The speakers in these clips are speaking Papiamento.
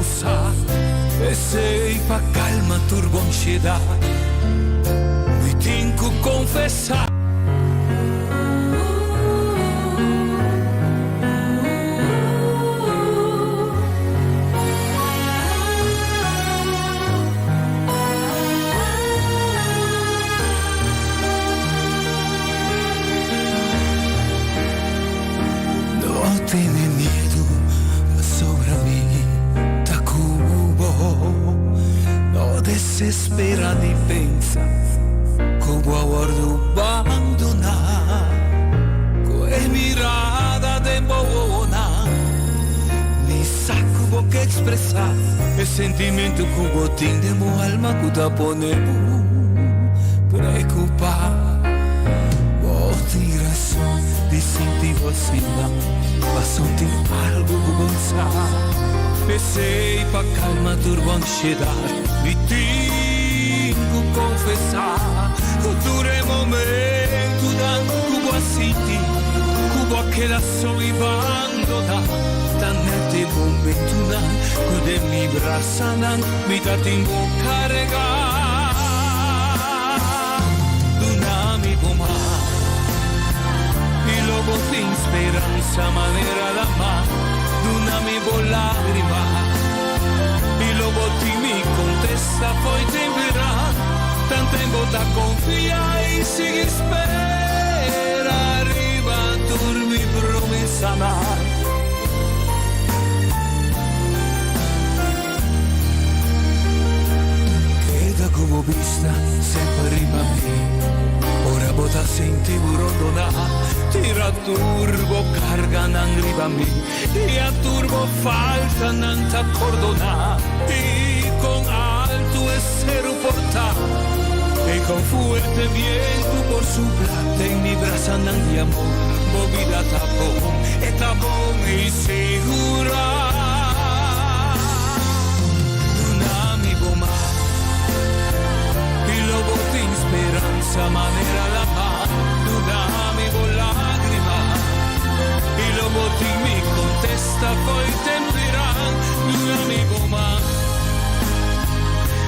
sa. Esei pa calma tur bo ansiedad. Mi tin cu confesa. No tene miedu pasobra mi ta ku bo. No desespera ni pensa ku bo a wòrdu bandoná. Ku e mirada den bo wowonan mi sa ku bo ke ekspresá e sentimentu ku bo tin den bo alma ku ta pone bo preokupá. Bo tin rason di sinti bo asina, pasobra tin algu ku bo sa. P'esei pa kalma tur bo ansiedat, mi tin ku konfesá ku tur e momentunan ku bo a sinti ku bo a keda so i bandoná, ta nèt e momentunan ku den mi brasanan mi ta tin bo karegá. Duna mi bo man i lo bo tin speransa manera lama. Duna mi bo lágrima i lo bo tin mi kontesta fo'i tempera. Tanten bo ta konfia i sigui spera riba tur mi promesanan. Keda ku bo bista semper riba mi. Ora bo ta sinti bo rondoná, tira tur bo karganan riba mi, i a tur bo faltanan ta pordoná. I kon altu e seru por ta, i kon fuerte bientu por supla, den mi brasanan di amor bo bida ta bon, e ta bon i sigurá. Duna mi bo man i lo bo tin speransa manera lama. Duna mi bo lágrima i lo bo tin mi kontesta fo'i tempiran. Duna mi bo man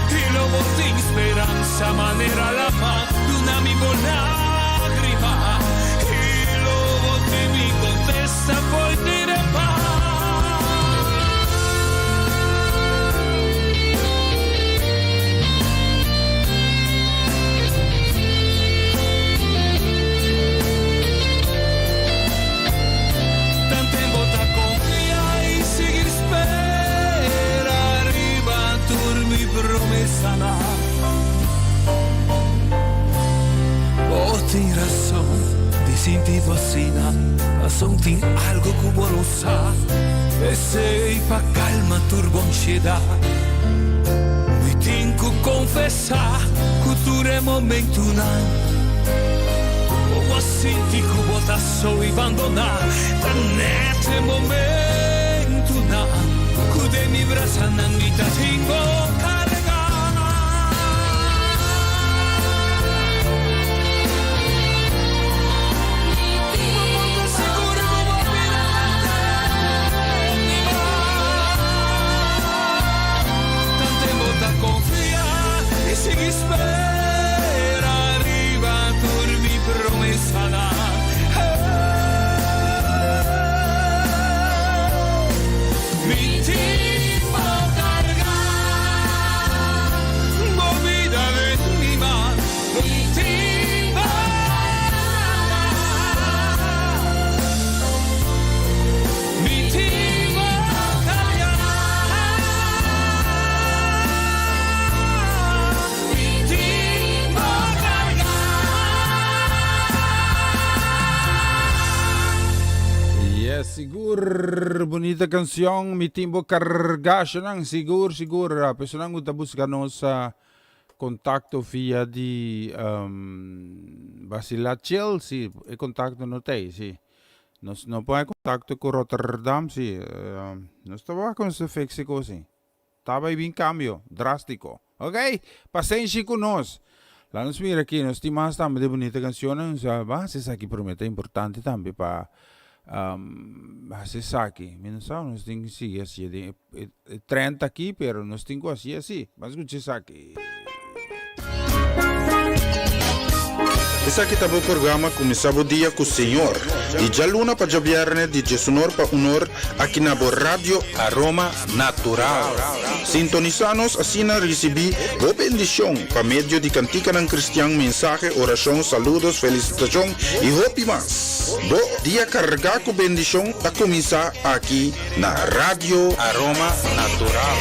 i lo bo tin speransa manera lama. Duna mi bo lágrima i lo bo tin mi kontesta fo'i Bo tin rason di sinti bo asina, pasobra tin algo ku bo no sa. Esei pa kalma tur bo ansiedat. Mi tin ku konfesá ku tur e momentunan ku bo a sinti ku bo ta so i bandoná, ta nèt e momentunan ku den mi brasanan mi ta tin bo kargá. Yes, sigur bunita cancion. Mi tin bo carga nan sigur sigur. Personan ku ta busca nos Contacto via di Basila Chill, si, e contacto no ta ei, si. Nos no por hay contacto cu Rotterdam, si. Nos ta wak con su fixe cos si. Ta bay bin cambio drastico. Ok, pasenshi cu nos. La nos mira aki, nos tin mas tambe di bunita cancionnan. Sa, bas esaki prome ta importante tambe pa. Hasi esaki. Mi no sa nos tin sigui hasié den e trend aki, pero nos tin ku hasié si. Ban skucha esaki. Esaki ta bo programa Kuminsá Bo Dia ku Señor, di djaluna pa djabièrnè di djesunor pa unor aki na bo Radio Aroma Natural. Sintonisá nos asina risibí bo bendishon pa medio di kantikanan kristian, mensahe, orashon, saludos, felisitashon i hopi mas. Bo dia kargá ku bendishon ta kuminsá aki na Radio Aroma Natural.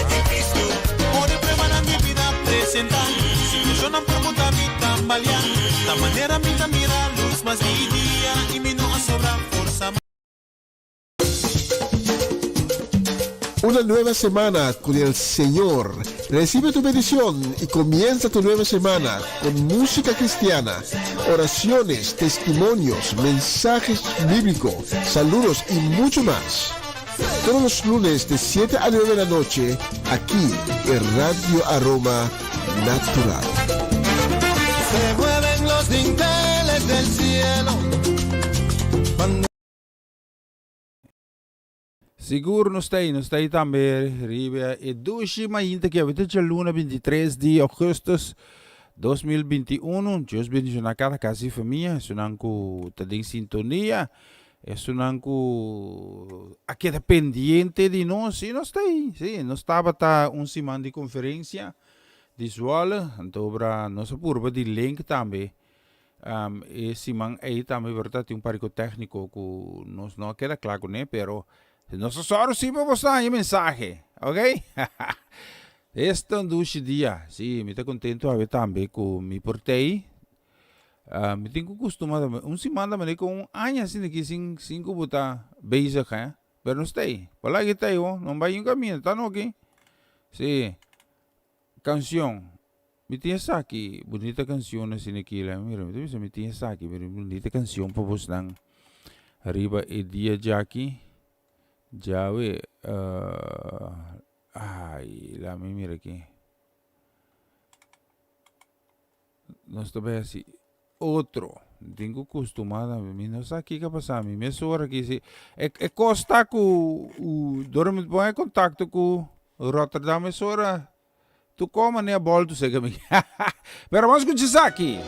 Una nueva semana con el Señor. Recibe tu bendición y comienza tu nueva semana con música cristiana, oraciones, testimonios, mensajes bíblicos, saludos y mucho más. Todos los lunes de 7 a 9 de la noche, aquí en Radio Aroma Natural. Se mueven los dinteles del cielo. Cuando Sigur nos ta ei, nos ta ei tambe riba e dushi mainta ki awita djaluna 23 di augustus 2021. Dios bendiciona cada casa y famia, esunnan cu ta den sintonia, esunnan cu a keda pendiente di nos, si nos ta ei, si nos tabata un siman di conferencia di Zwolle, anto obra nos a purba di link tambe. E siman ei tambe berta tin un pariko tékniko ku nos no a keda kla kuné, pero nos a sòru sí pa bos haña mensahe, ok? Esta un dushi dia, sí, mi ta kontentu awe tambe ku mi por t'ei. Mi tin ku kustuma tambe, un siman ta manera ku un aña asina aki sin sin ku bo ta bezig, hè, pero nos t'ei, por laki t'ei ho, no bai un kaminda, ta no aki, sí. Canción. Mi tin esaki bunita cancion asina aki la mira mi ta bisa mi tin esaki pero bunita cancion pa bosnan riba e dia djaki djawe ay la mi mira aki Nos ta bay haci otro. Tin cu custuma tambe. Mi no sa kico a pasa mi. Mesora ki si e e cos ta cu dor mi pon e contacto cu Rotterdam mesora tu coma ni a bolto seca mi. Pero vamos scucha esaki.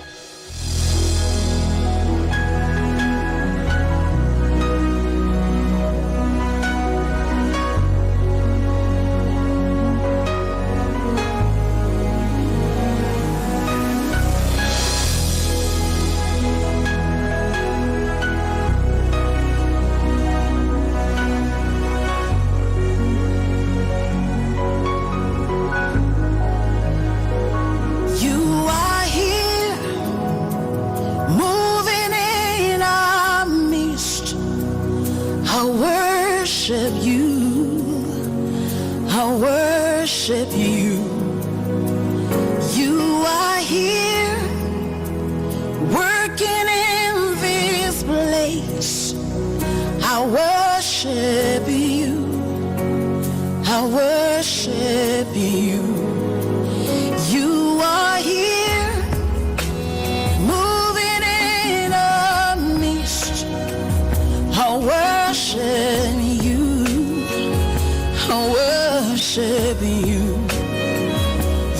You are here, moving in our midst. I worship you. I worship you. You are here, working in this place. I worship you. I worship you. You are here, moving in our midst. I worship you. I worship you.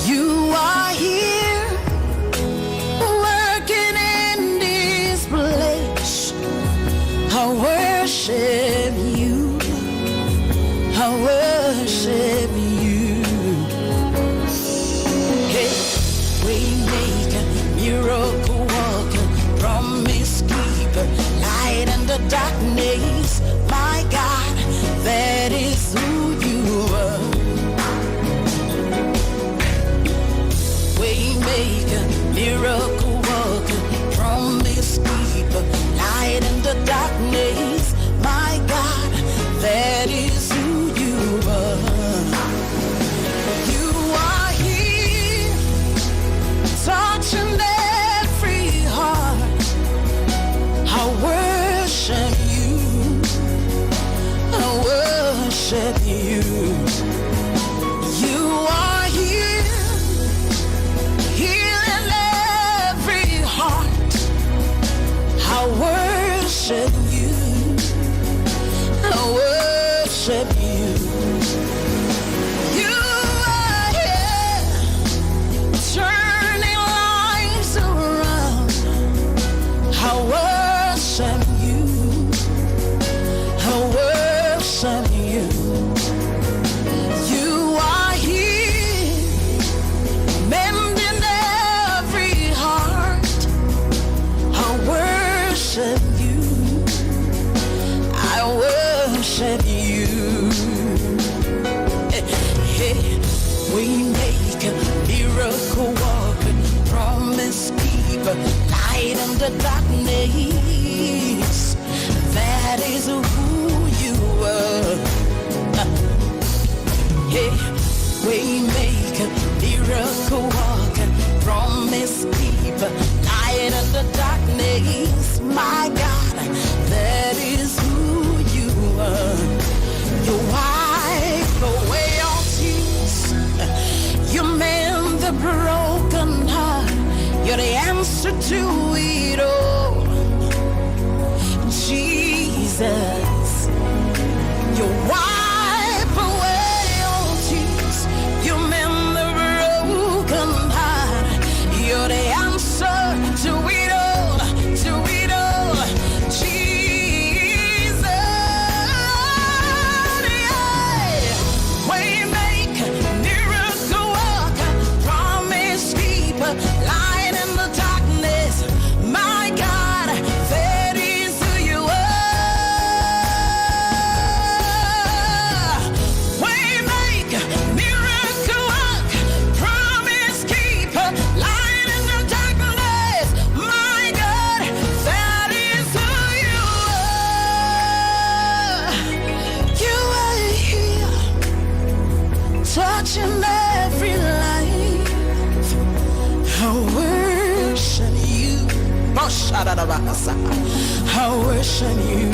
You are here, working in this place. I worship you. I worship you. Hey, waymaker, miracle worker, promise keeper, light in the darkness. My God, that is who you are. Waymaker, miracle worker, promise keeper, light in the darkness. That is who you are. Yeah, waymaker, miracle worker, promise keeper, light in the darkness. My God, that is who you are. You wipe away all tears. You mend the broken heart. You're the answer to it all. Jesus. You wipe away all tears. You mend the broken heart. You're the answer to it all, to it all. Jesus, yeah. Waymaker, miracle worker, promise keeper, light in the darkness. My God, that is who you are. Waymaker, miracle worker, promise keeper, light in the darkness. My God, that is who you are. You are here, touching every life. I worship you. Oh, shadadabasa. I worship you.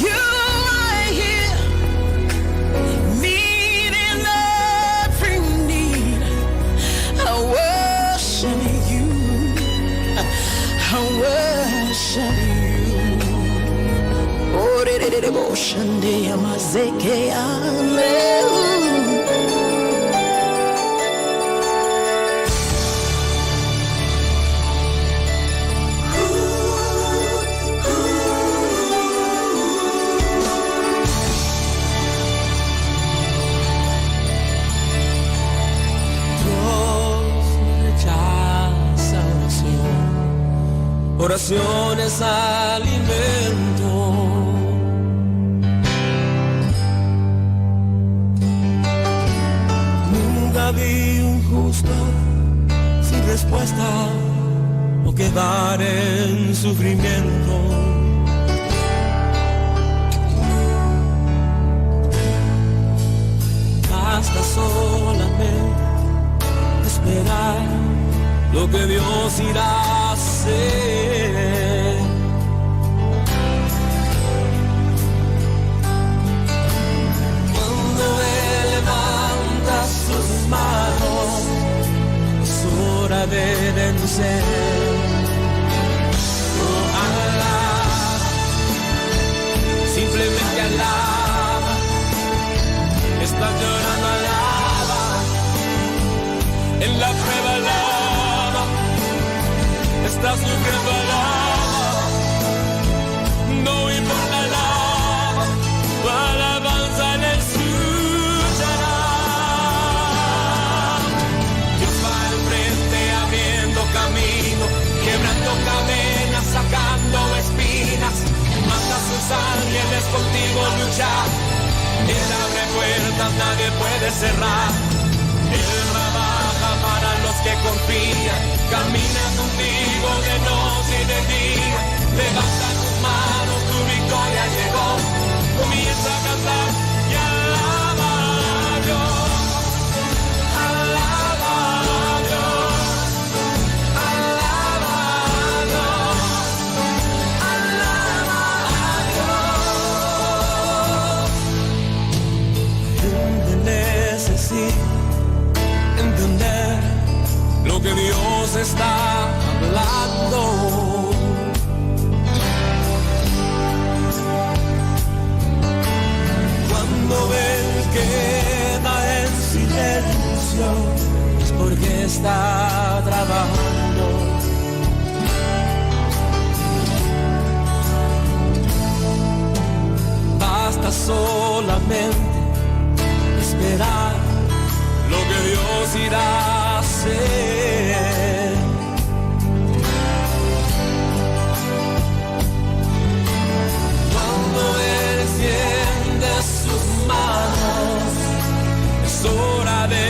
You are here, meeting every need. I worship you. I worship you. Oh, de de de de bo shande amazeke ame. Dios rechaza oración, oración es alimento. Nunca vi un justo sin respuesta o quedar en sufrimiento. Basta solamente esperar lo que Dios irá a hacer. Cuando Él levanta sus manos, es hora de vencer. Oh, alaba, simplemente alaba. Estás llorando, alaba. En la prueba, alaba. Estás sufriendo, alaba. No importa, alaba. Tu alabanza le escuchará. Dios va al frente abriendo camino, quebrando cadenas, sacando espinas. Manda a sus ángeles contigo luchar. Él abre puertas, nadie puede cerrar. Él trabaja para los que confían. Camina contigo de noche y de día. Levanta tus manos, tu victoria llegó. Comienza a cantar y alaba a Dios. Alaba a Dios. Alaba a Dios. Alaba a Dios. Gente necesita entender lo que Dios está hablando. Cuando Él queda en silencio, es porque está trabajando. Basta solamente esperar lo que Dios irá a hacer. Cuando Él extiende sus manos, es hora de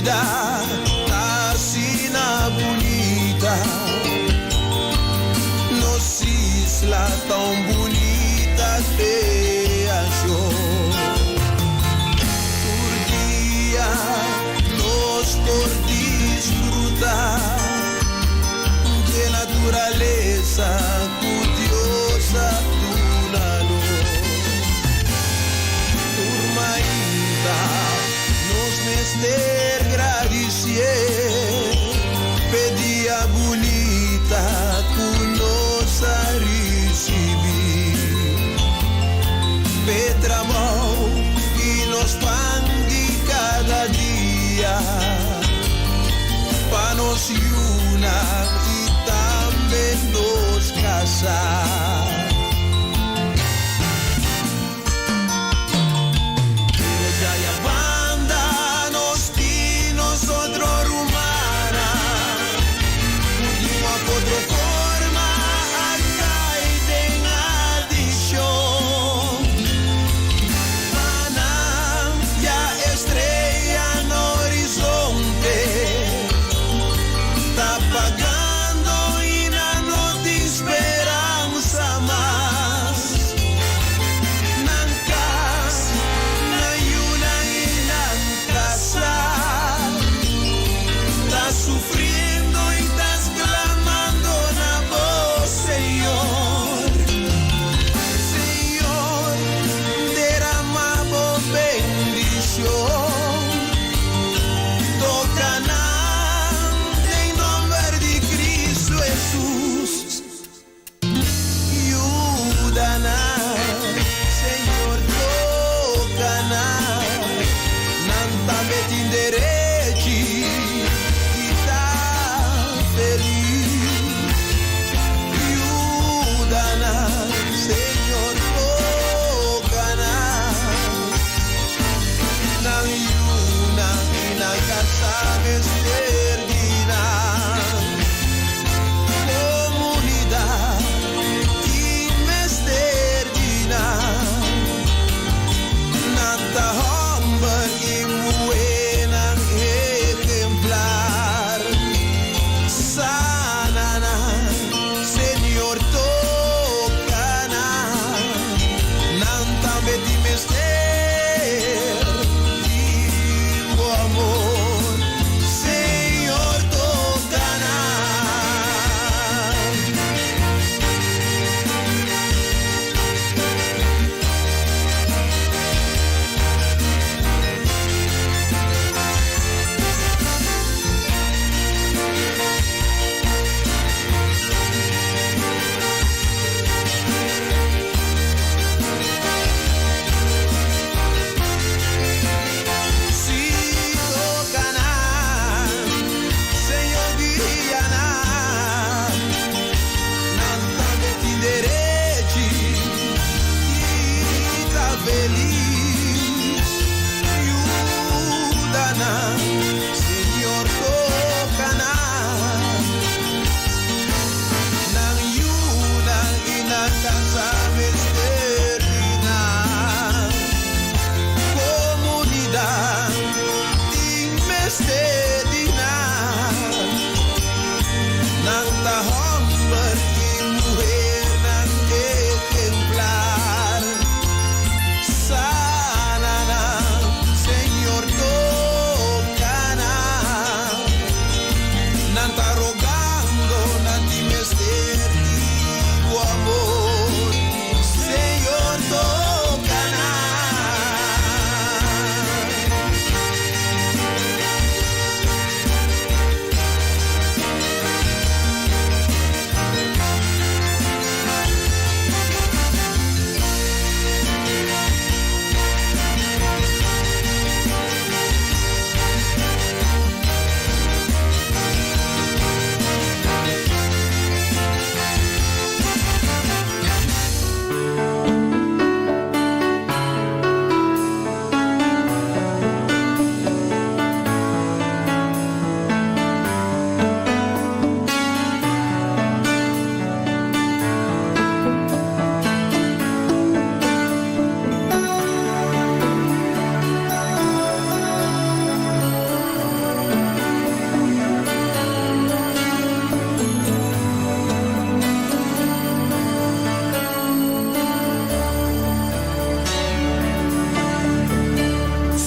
Bida ta asina bunita. Nos isla ta un bunita kreashon. Tur dia nos por disfrutá di naturalesa ku Dios a duna nos. Tur mainta nos mester gradisié p'e dia bunita ku nos a risibí. P'e trabou i nos pan di kada dia. Pa nos yunan i tambe nos kasá. Pero djaya banda nos tin nos otro rumannan ku di un òf otro forma a kai den adikshon. Pa nan ya e strea na horizonte ta pagando i nan no tin speransa mas. Nan kas, nan yunan i nan kasá ta sufriendo i ta sklamando na bo, Señor. Señor, derama bo bendishon. Toka nan den nòmber di Kristu Hesus. Yuda nan, Señor, toka nan. Nan tambe tin derechi di ta felis. Yuda nan, Señor, toka nan. Nan yunan i nan kasá mester di nan. Komunidat tin mester di nan. Nan ta hòmber i muhénan ehemplar. Sana nan, Señor, toka nan. Nan tambe tin mester di bo amor.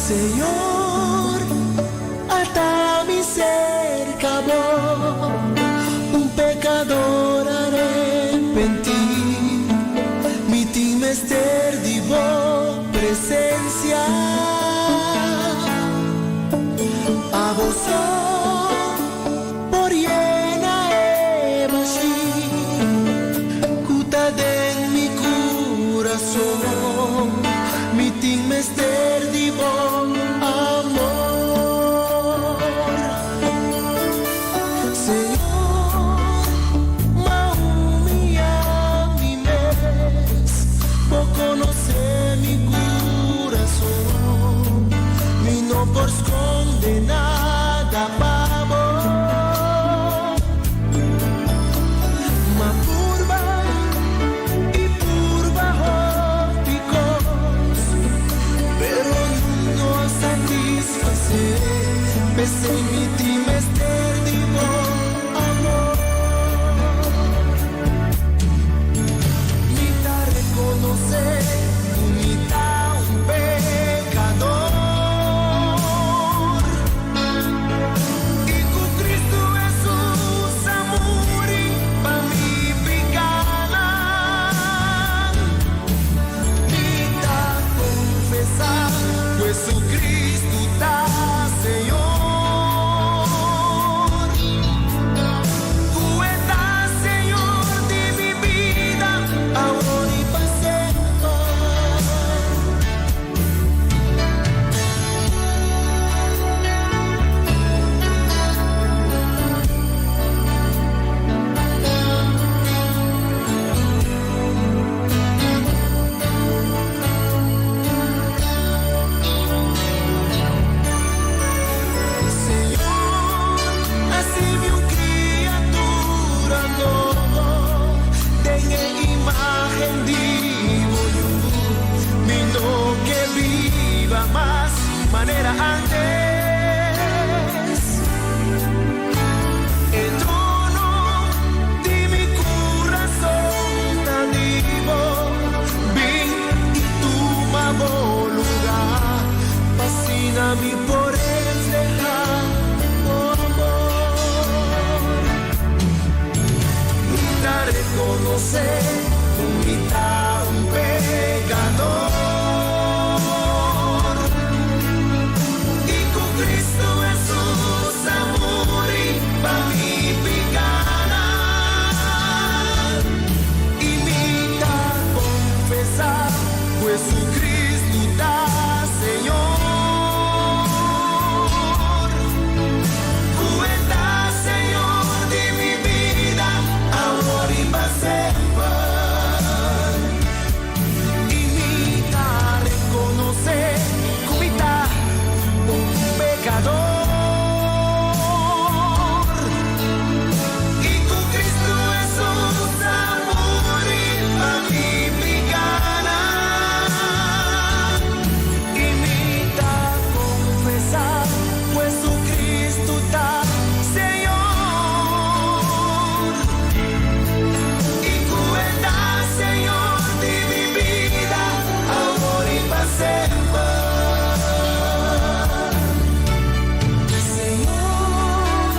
Señor, ata mi serka bo, un pekador arepentí. Mi tin mester di bo presensia. Abo so por yena e bashí ku ta den mi kurason. Mi tin mester di bo amor. Señor, m'a humillá mi mes, bo konosé mi kurason. Mi no por skonde nada pa bo. M'a purba i purba hopi kos, pero no a satisfasé. P'esei mi tin mester di bo amor. Mi ta rekonosé ku mi ta un pekador i ku Kristu Hesus a muri pa mi pikanan. Mi ta konfesá ku Hesukristu ta Señor, ku e ta Señor di mi bida awor i pa semper. Señor, hasi mi un criatura nobo, den e imagen di bo Yu. Mi no ke biba mas manera antes. E trono di mi kurason ta di bo, bin i tuma bo lugá, pa asina mi por reflehá bo amor. Mi ta rekonosé ku mi ta un pekador i ku Kristu Hesus a muri pa mi pikanan. I mi ta konfesá ku Hesukristu ta Señor, ku e ta Señor di mi bida awor i pa semper. I mi ta rekonosé ku mi ta un pekador i ku Kristu Hesus a muri pa mi pikanan. I mi ta konfesá ku Hesukristu ta Señor i ku e ta Señor di mi bida awor i pa semper. Señor,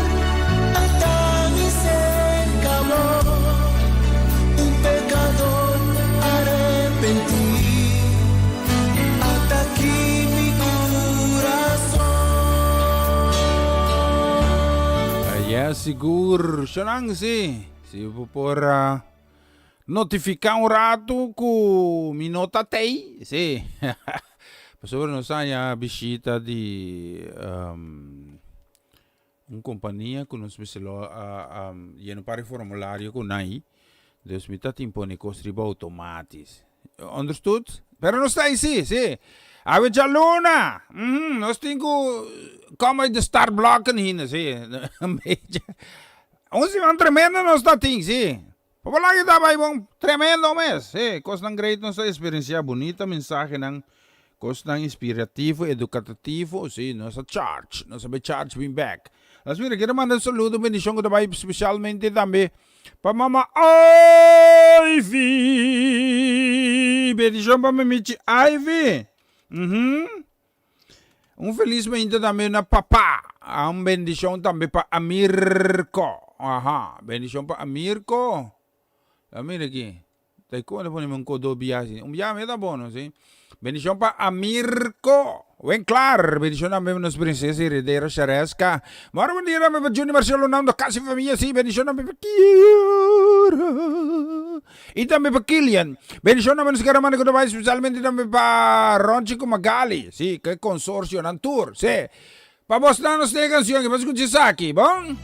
ata mi serka bo, un pekador arepentí. Ata aki mi kurason. Yes, sigur. Shonang, si. Si bo por notifiká un ratu ku mi no ta tei, si. Pasobra nos haña bishita di un kompania ku nos mester lo a yena un par di formulario ku nan. Dus mi ta tin pone kos riba outomatis. Understood? Pero nos ta ei si, si. Awe djaluna, mhm, nos tin ku kom uit de startblokken hinde, si. Un beetje. Un siman tremendo nos ta tin, si. Pa bo laga ta bai bon, tremendo mes, si. Kosnan great nos ta experiencia, bunita mensahenan, kosnan inspirativo, edukatativo, si. Nos a charge, nos a bai charge bin bek. Las mira, kier a manda un saludo, un bendicion ku ta bai specialmente tambe Pa mama Ivy! Bendición pa mamichi Ivy. Mhm. Un felis mainta tambe na papa. Un bendishon tambe pa Amirko. Aha, bendishon pa Amirko. La mira aki. Ta e kon ta pone mi un kodo bia asi. Un bia mi ta bono, si. Bendishon pa Amirko. Winklaar. Bendishon tambe pa nos prinsesa heredera Shareska. Mora bon dia tambe pa Juni Marcelo Nando kasi famia, si. Bendishon tambe pa Kiara. I tambe pa Kilian. Bendishon tambe nos kere manda ku ta bai spesialmente tambe pa Ronchi ku Magali. Si, ku e konsorsionan tur. Si. Pa bosnan nos tin e kansion aki. Bo skucha esaki, bon?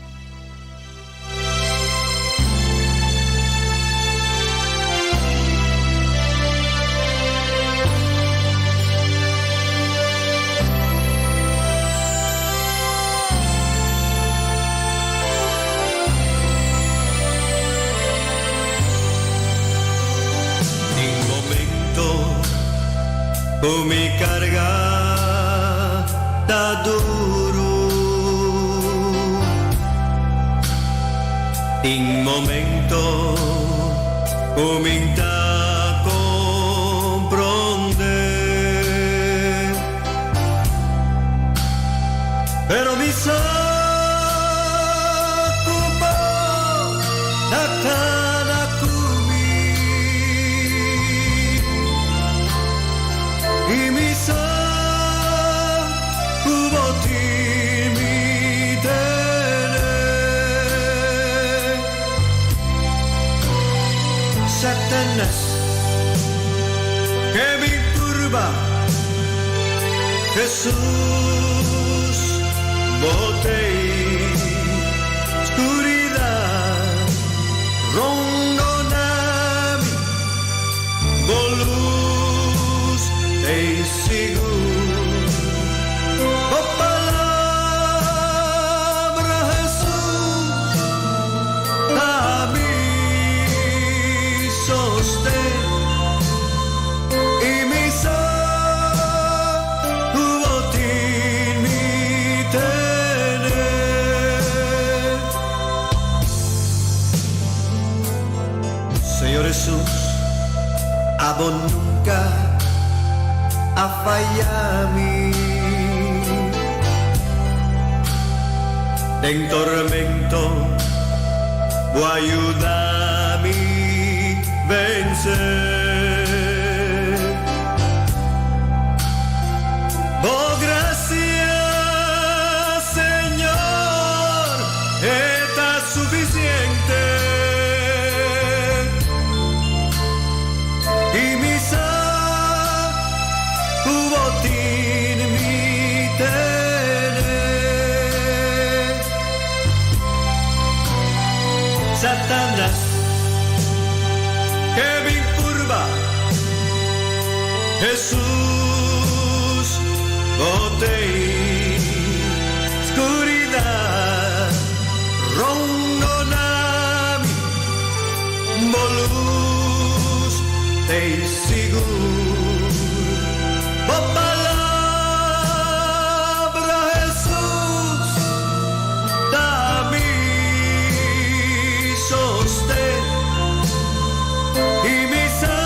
Tin momento ku mi karga ta duru. Tin momento ku mi ta komprondé. Pero mi sa ku bo ta kana ku mi. I mi sa ku bo tin mi tene. Satanas ke bin turba. Jesús, bo t'ei Scuridad rondona mi, bo luz t'ei sigur. Bo palabra, Jesús, ta mi sosten. I mi sa ku bo tin mi tene. Señor Hesus, abo nunka a faya mi. Den tormento bo a yuda mi vense. Bo gracia, Señor, e ta suficiente. I mi sa ku bo tin mi tene. Satanas ke bin purba Hesus bo t'ei Skuridat rondona mi Bo lus t'ei sigur Bo palabra Hesus ta mi sosten I mi sa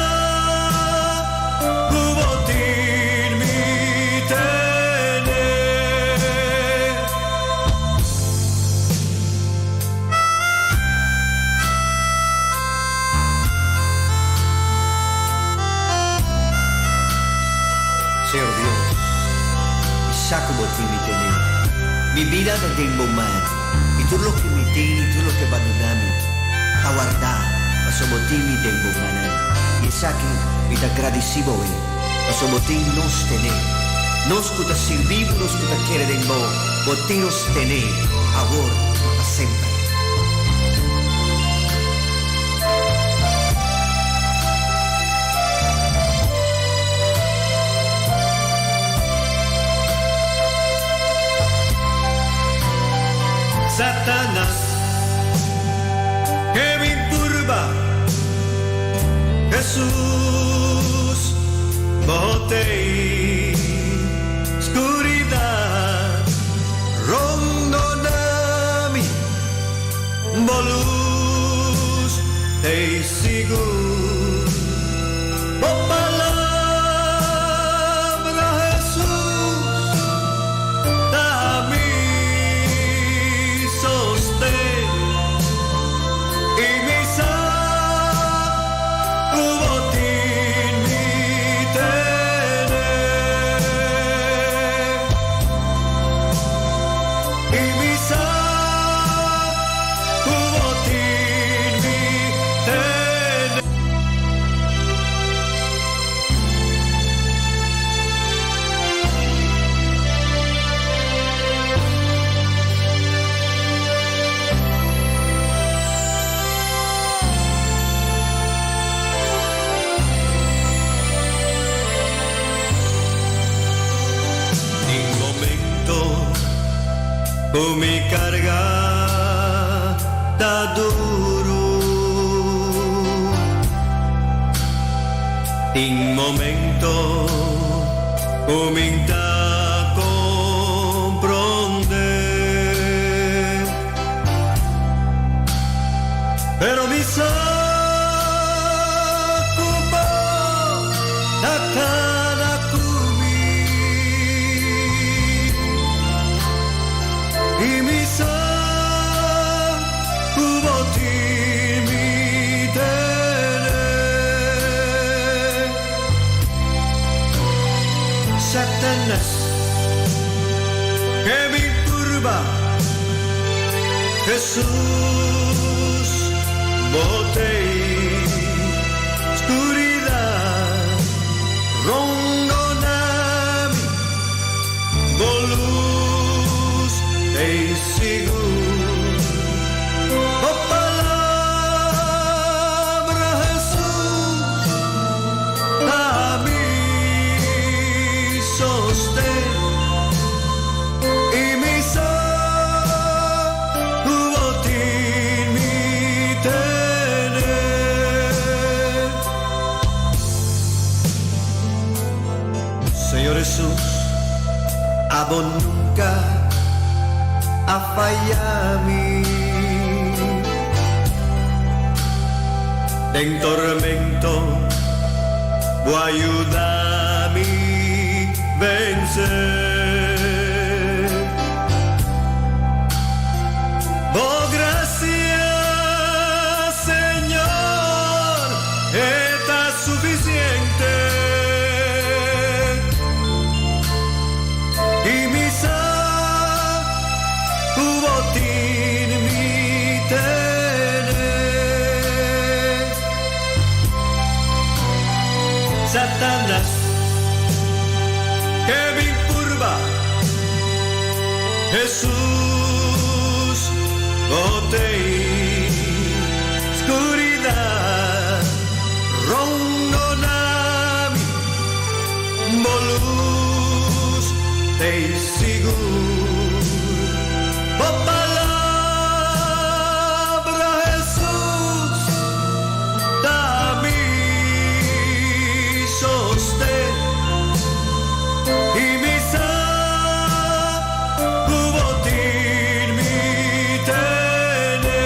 ku bo tin mi tene. Señor Dios, mi sa ku bo tin mi tene. Mi bida ta den bo man, i tur loke mi tin i tur loke bo a duna mi ta wardá pasobra bo tin mi den bo mannan. I esaki mi ta gradisí bo e, pasobra bo tin nos tene. Nos ku ta sirbi bo, nos ku ta kere den bo, bo tin nos tene awor i pa semper. Satanas ke bin purba Hesus bo t'ei Skuridat rondona mi. Ku mi karga ta duru. Tin momento ku mi ta komprondé. Pero mi sa ku bo ta kana ku mi. I mi sa ku bo tin mi tene. Satanas ke bin purba Hesus bo t'ei Skuridat rondona mi Bo lus t'ei sigur Bo palabra Hesus ta mi sosten I mi sa ku bo tin mi tene. Señor Hesus, abo nunka a faya mi. Den tormento, bo a yuda mi vense. Bo grasia, Señor, ta sufisiente. I mi sa ku bo tin mi tene. Satanas ke bin purba Hesus bo t'ei Skuridat rondona mi Bo lus t'ei sigur Bo palabra Hesus ta mi sosten I mi sa ku bo tin mi tene.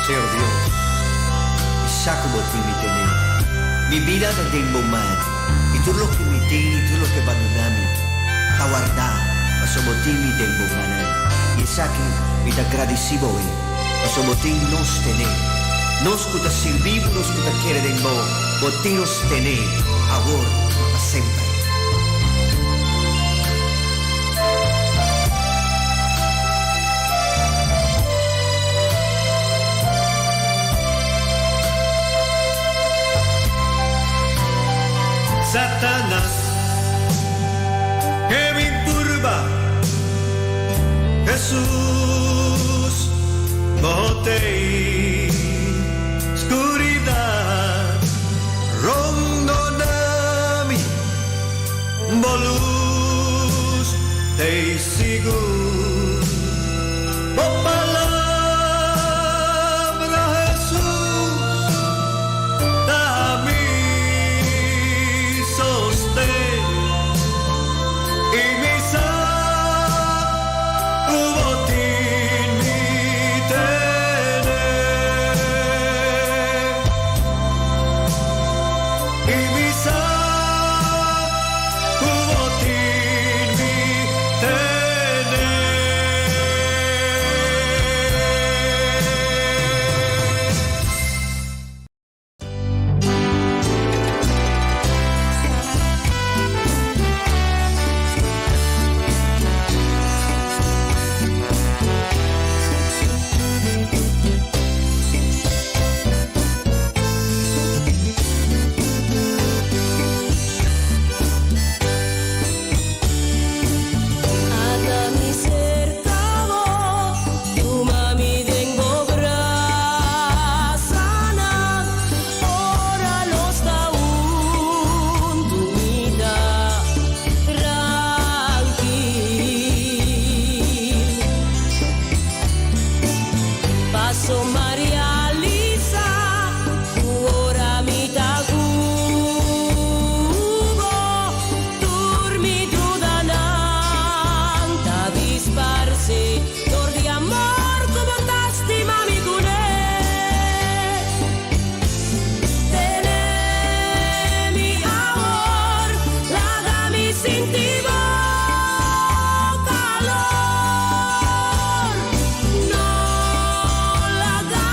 Señor Dios, mi sa ku bo tin mi tene. Mi bida ta den bo man, i tur loke mi tin i tur loke bandona mi ta wardá pasobra bo tin mi den bo mannan. I esaki mi ta gradisí bo e, pasobra bo tin nos tene. Nos ku ta sirbi bo, nos ku ta kere den bo, bo tin nos tene awor i pa semper. Satanas ke bin purba Hesus bo t'ei Skuridat rondona mi. Paso m'a realisá ku ora mi ta ku bo, tur mi dudanan ta disparsé, dor di amor ku bo ta stima mi kuné. Tene mi awor, laga mi sinti bo kalor. No laga.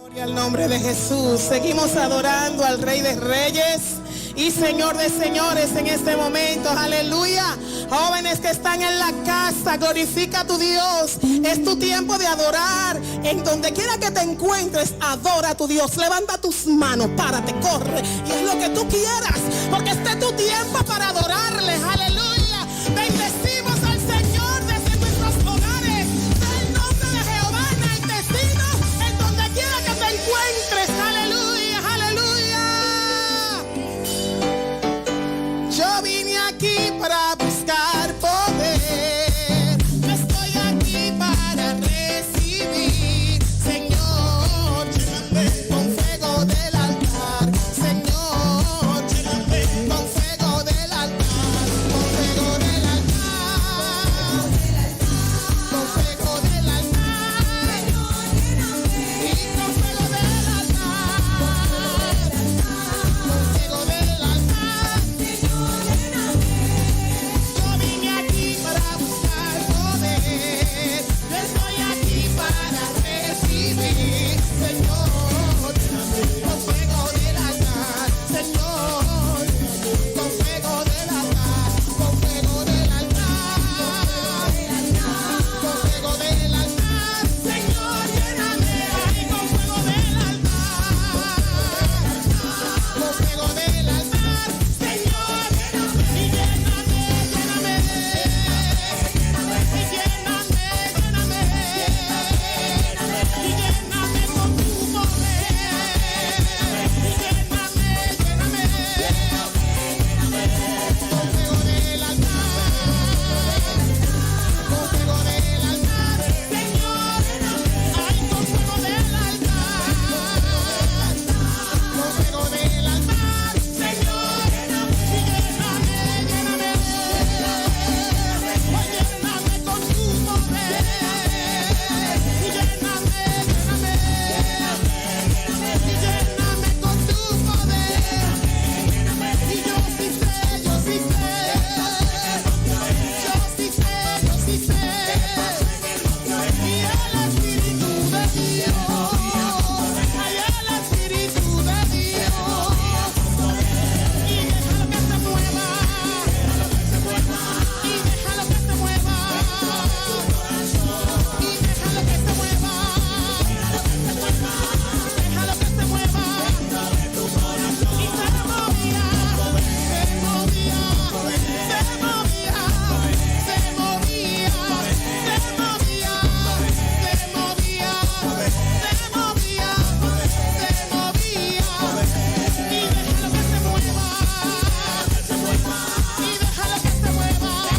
Gloria al nombre de Jesús. Seguimos adorando al Rey de Reyes y Señor de Señores en este momento. Aleluya. Jóvenes que están en la casa, glorifica a tu Dios. Es tu tiempo de adorar. En donde quiera que te encuentres, adora a tu Dios. Levanta tus manos, párate, corre. Y es lo que tú quieras, porque este es tu tiempo para adorarle. Aleluya. Bendecimos al Señor desde nuestros hogares. El nombre de Jehová enaltecido en donde quiera que te encuentres. Aleluya, aleluya. Yo vine aquí para buscar poder. Yo estoy aquí para recibir, Señor, lléname con fuego del altar. Señor, lléname con fuego del altar. Con fuego del altar. Con fuego del altar. Y con fuego del altar. Con fuego del altar. Yo vine aquí para buscar poder. Yo estoy aquí para recibir, Señor, con fuego del altar, Señor, con fuego del altar, con fuego del altar, con fuego del altar, Señor, lléname ay, con fuego del altar, con fuego del altar, Señor, y lléname, lléname, y lléname, lléname, y lléname con tu poder, y lléname, lléname, con fuego del altar, con fuego del altar, Señor, ay, con fuego del altar, con fuego del altar, Señor, y lléname, lléname, oh, lléname con tu poder, y lléname, lléname, y lléname con tu poder, y yo sí sé, yo sí sé, yo sí sé, yo sí sé, y el Espíritu de Dios, ay, el Espíritu de Dios, y déjalo que se mueva, y déjalo que se mueva, y déjalo que se mueva, déjalo que se mueva, y se movía, se movía, se movía, se movía, se movía, se movía, se movía, se movía, y déjalo que se mueva, y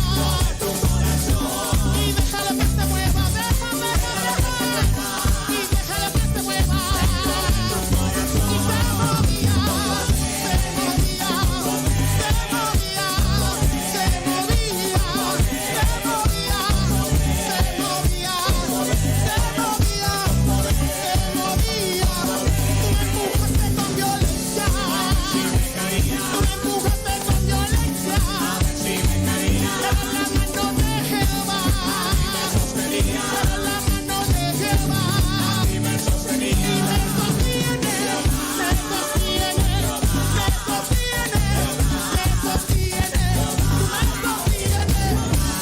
déjalo que se mueva, y déjalo que se mueva, deja, deja, deja, y déjalo que se mueva, y se movía, se movía, se movía, se movía, se movía, se movía, se movía, se movía. Tú me empujaste con violencia, tú me empujaste con violencia. Pero la mano de Jehová, pero la mano de Jehová, y me sostiene, me sostiene, me sostiene, me sostiene, tú me sostienes, me sostiene,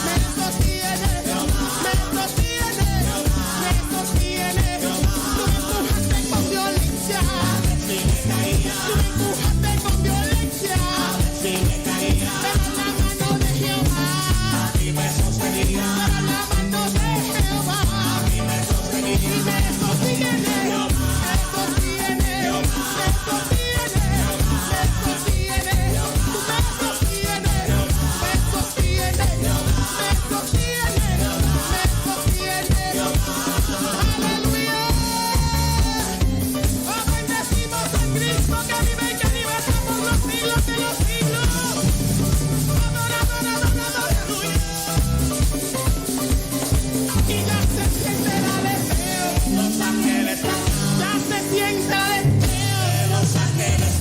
me sostiene, me sostiene. Tú me empujaste con violencia, tú me empujaste con violencia, pero la mano de Jehová, pero la mano de Jehová, y me sostiene, me sostiene, me sostiene, me sostiene, tú me sostienes, me sostiene, me sostiene, me sostiene. Aleluya. Oh, bendecimos a Cristo que vive y que liberta por los siglos de los siglos. Adora, adora, adora, adora. Y ya se siente el aleteo. Los ángeles Ya se siente el aleteo. Los ángeles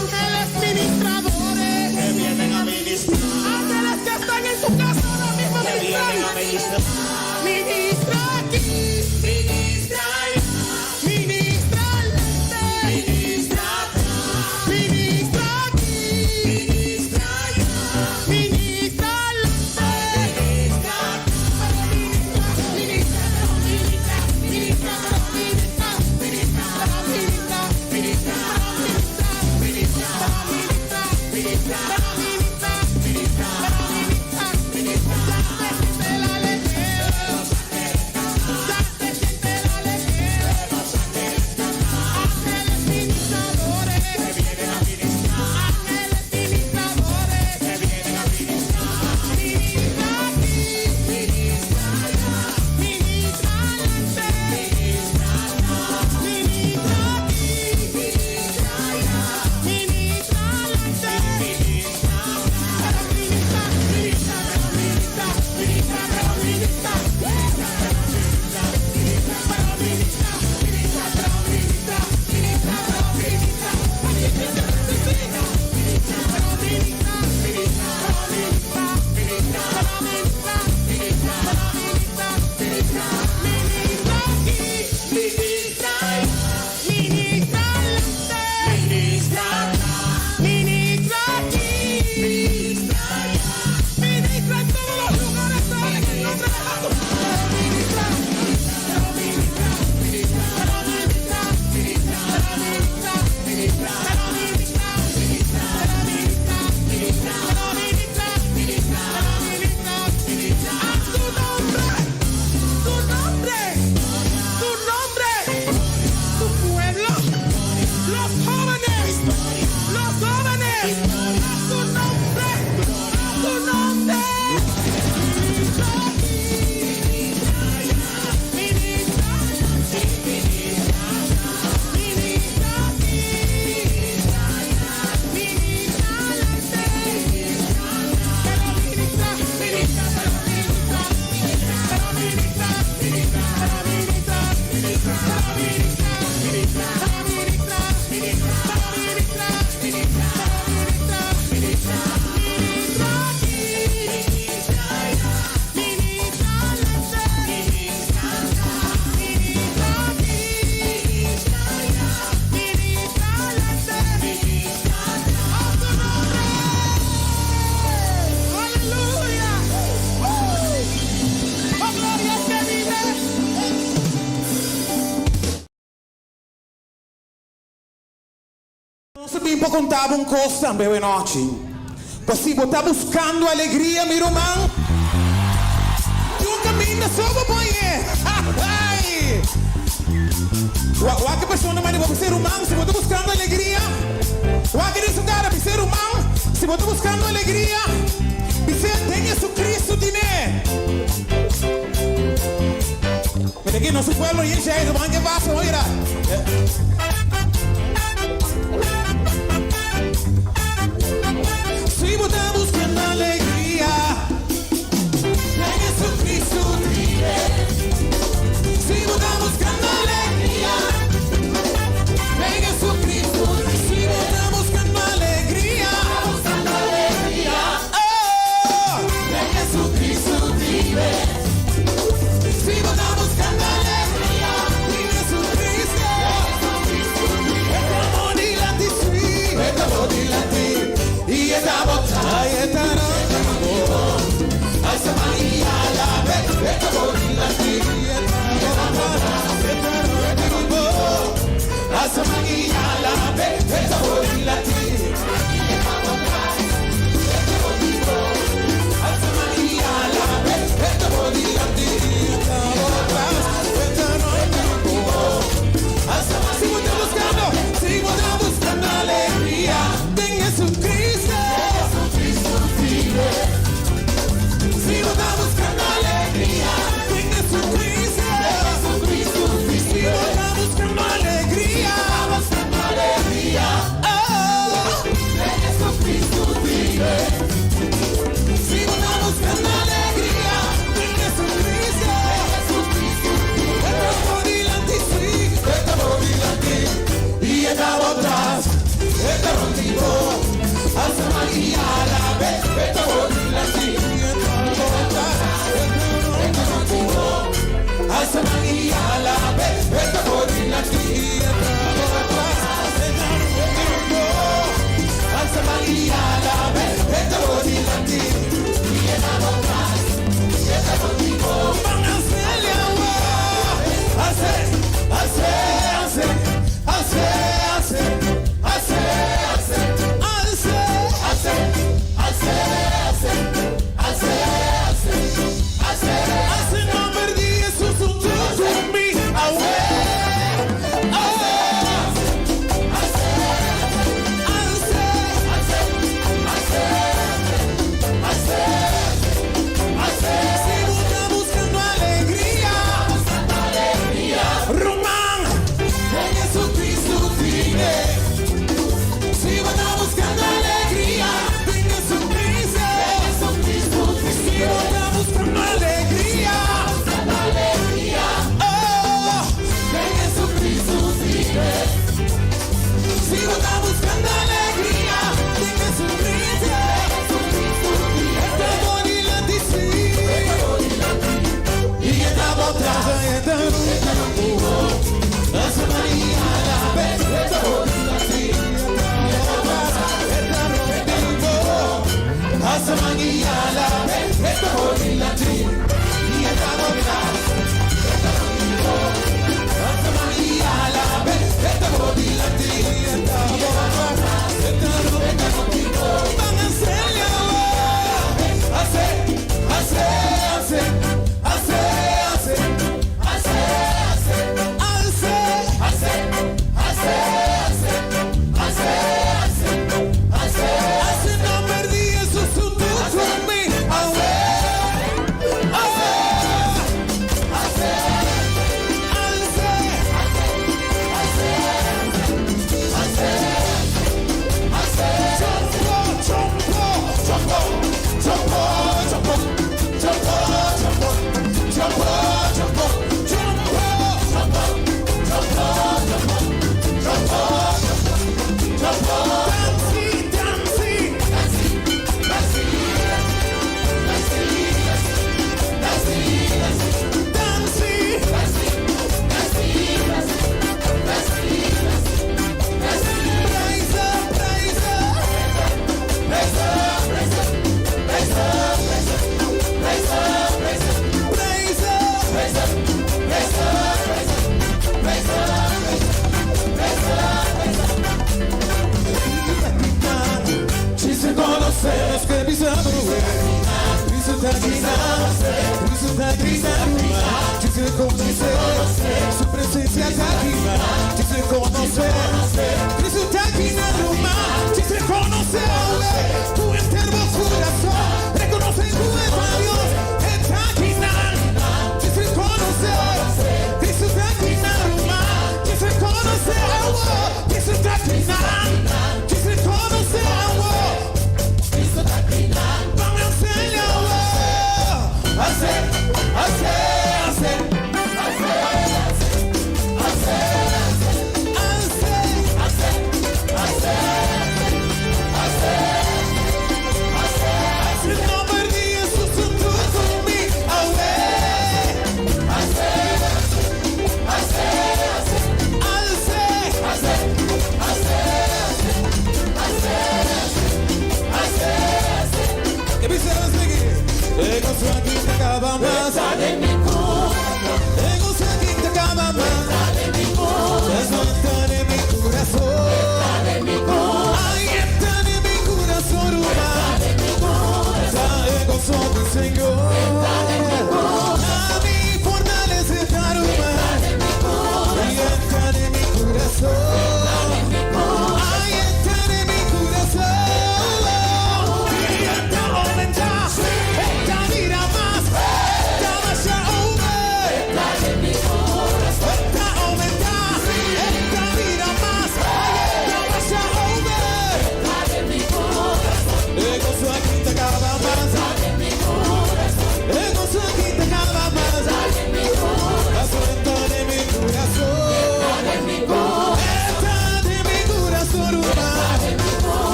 Ángeles ministradores. Que vienen a ministrar. Ángeles que están en su casa ahora mismo ministrando. Ministra aquí. Ministra allá. Ministra Aleluya! ¡Oh, gloria al que vive! Nos a bin pa konta bo un kos tambe awe nochi. Pa si bo ta buskando alegria, mi ruman, tin un kaminda so bo por hañ'é. Ai! Wak e persona manda bo bisa, Ruman, si bo ta buskando alegria, wak den su kara, bisa, Ruman, si bo ta buskando alegria, bis'é den Jesucristo tin'é. Mira aki nos pueblo yen shei ruman ke pasa mira. Si bo ta buscando alegria den Jesucristo tine. Si bo ta buscando alegria den Jesucristo. Si bo ta buscando alegria. Oh, den Jesucristo tine. Si bo ta buscando alegria den Jesucristo.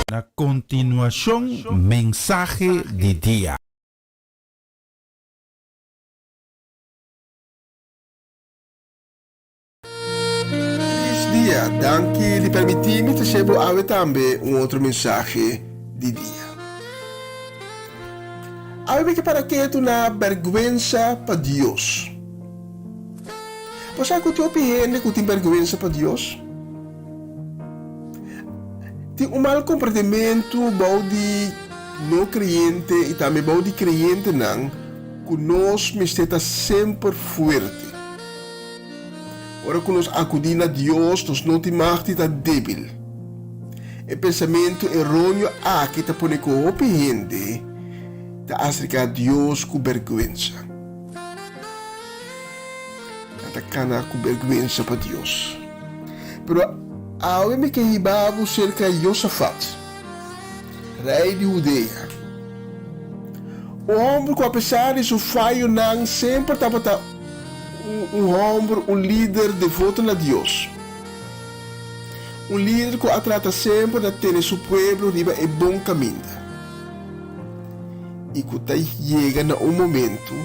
Na kontinuashon mensahe di dia. Feliz dia! dia. Danki di permití mi trese bo awe tambe un otro mensahe di dia. Awe mi ke para ketu na bèrgwensa pa Dios. Bo sa ku tin hopi hende ku tin bèrgwensa pa Dios? Tin un mal komprendementu bou di no kreyente i tambe bou di kreyentenan ku nos mester ta semper fuerte. Ora ku nos akudí na Dios, nos no tin mag di ta débil. E pensamentu eróneo aki ta pone ku hopi hende ta aserká Dios ku bèrgwensa. Nan ta kana ku bèrgwensa pa Dios. Pero awe mi ke hiba bo serka Josafat, rei di Hudea, un hòmber ku apesar di su fayonan semper tabata un hòmber, un lider devoto na Dios, un lider ku a trata semper na tene su pueblo riba e bon kaminda i ku ta yega na un momentu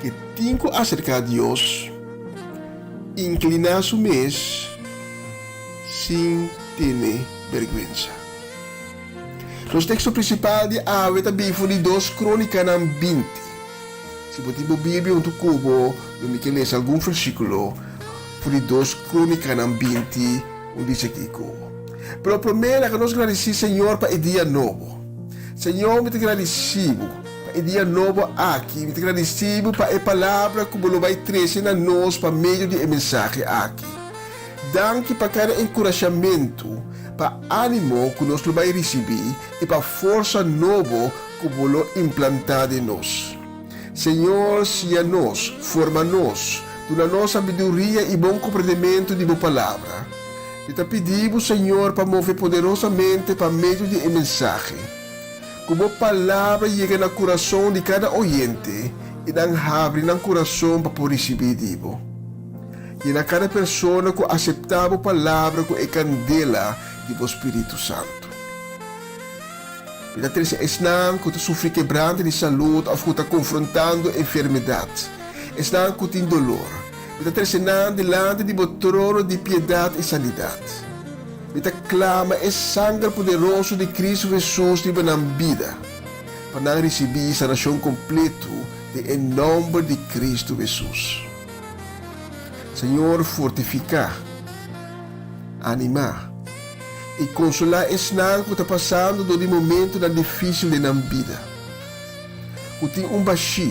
ku e tin ku aserká Dios. Inkliná su mes sin tene bèrgwensa. Nos teksto prinsipal di awe ta bin for di Dos Krónikanan 20. Si bo tin bo Biblia huntu ku bo, lo mi ke lesa algun versíkulo for di Dos Krónikanan 20 un dice kiko. Pero promé laga nos gradisí Señor pa e dia nobo. Señor, mi ta gradisí bo pa e dia nobo aki. Mi ta gradisí bo pa e palabra ku bo lo bai trese na nos pa medio di e mensahe aki. Danki pa kada enkurashamentu, pa ánimo ku nos lo bai risibí i pa forsa nobo ku bo lo implantá den nos. Señor, siña nos, forma nos, duna nos sabiduria i bon komprendementu di bo Palabra. Mi ta pidi bo, Señor, pa move poderosamente pa medio di e mensahe. Ku bo Palabra yega na kurason di kada oyente i nan habri nan kurason pa por risibí di bo. Yena kada persona ku aseptá bo Palabra ku e kandela di bo Spiritu Santu. Mi ta trese esnan ku ta sufri kebrante di salud òf ku ta konfrontando enfermedat, esnan ku tin dolor. Mi ta trese nan dilanti di bo trono di piedat i sanidat. Mi ta klama e sanger poderoso di Kristu Hesus riba nan bida, pa nan risibí sanashon kompletu den e nòmber di Kristu Hesus. Señor, fortifiká, animá i konsolá esnan ku ta pasando dor di momentunan difísil den nan bida, ku tin un bashí,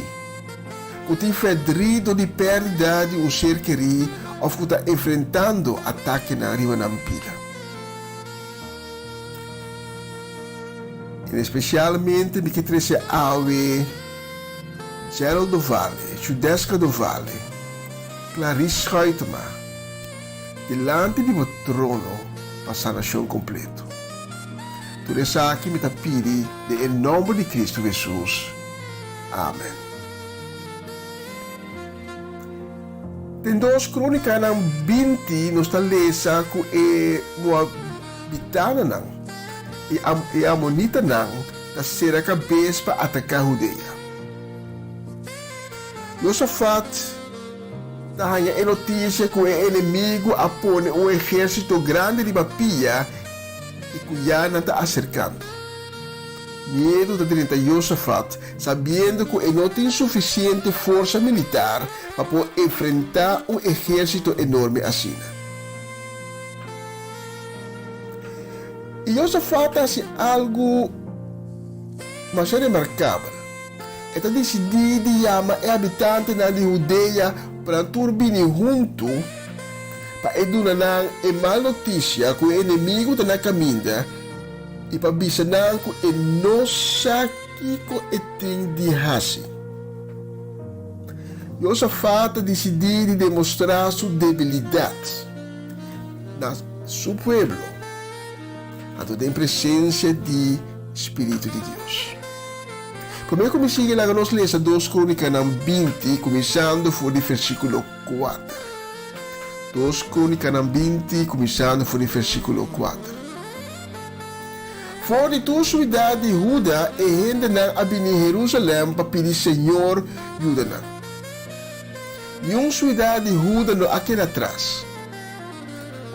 ku tin ferdrí dor di pèrdida di un ser kerí òf ku ta enfrentando atakenan riba nan bida. En espesialmente mi ke trese awe Gerald Dovale, Judeska Dovale, Clarice Schuitema, Dilanti di bo trono pa sanashon kompleto. Tur esaki mi ta pidi den e nòmber di Kristu Hesus. Amen. Den Dos Krónikanan 20 nos ta lesa ku e moabitananan i e amonitanan ta sera kabes pa ataká Hudea. Josafat ta haña e notisia ku e enemigu a pone un ehérsito grandi riba pia i ku ya nan ta aserkando. Miedu ta drenta Josafat, sabiendo ku e no tin sufisiente forsa militar pa por enfrentá un ehérsito enorme asina. I Josafat ta hasi algu masha remarkabel. E ta disidí di yama e habitantenan di Hudea pa nan tur bini huntu pa e duna nan e mal notisia ku e enemigu ta na kaminda i pa bisa nan ku e no sa kiko e tin di hasi. Josafat ta disidí di demostrá su debilidat na su pueblo, anto den presensia di spiritu di Dios. Promé ku mi sigui laga nos lesa Dos Krónikanan 20 kuminsando for di versíkulo kuater. Dos Krónikanan 20 kuminsando for di versíkulo kuater. For di tur suidat di Huda e hendenan a bini Herúsalèm pa pidi señor yuda nan. Niun suidat di Huda no a keda atras.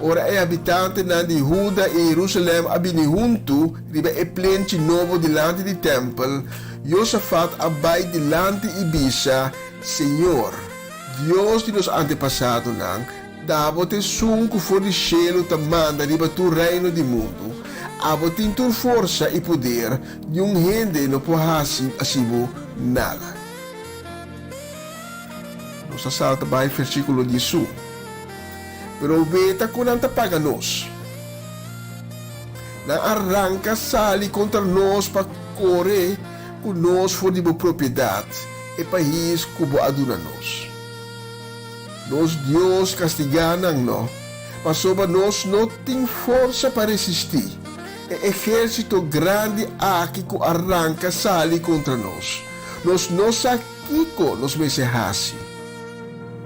Ora e habitantenan di Huda i Herusalèm a bini huntu riba e plenchi nobo dilanti di tèmpel, Yosafat a bai dilanti i bisa, Señor, Dios di nos antepasadonan, ta abo ta esun ku for di shelu ta manda riba tur reino di mundu. Abo tin tur forsa i poder, niun hende no por hasi bo nada. Nos a salta bai versíkulo diesun. Pero weta ku nan ta paga nos. Nan a ranka sali kontra nos pa kore ku nos for di bo propiedat, e pais ku bo a duna nos. Nos Dios kastigá nan no, pasobra nos no tin forsa pa resistí e ehérsito grandi aki ku a ranka sali kontra nos. Nos no sa kiko nos mester hasi,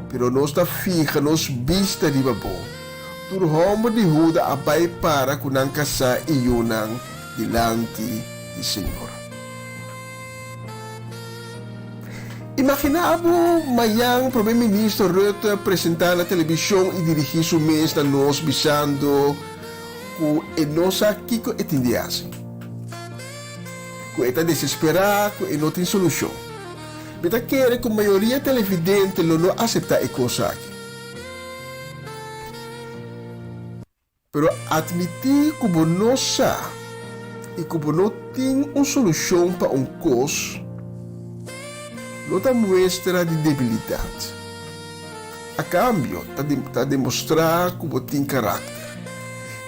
pero nos ta fiha nos bista riba bo. Tur hòmber di Huda a bai para ku nan kasá i yunan dilanti di señor. Imaginá bo mañan Prome Minister Rutte presentá na televishon i dirigí su mes na nos bisando ku e no sa kiko e tin di hasi. Ku e ta desesperá ku e no tin solushon. Mi ta kere ku mayoria televidente lo no aseptá e kos aki. Pero atmití ku bo no sa i ku bo no tin un solushon pa un kos no ta muestra di debilidat. A kambio, ta demostrá ku bo tin karakter.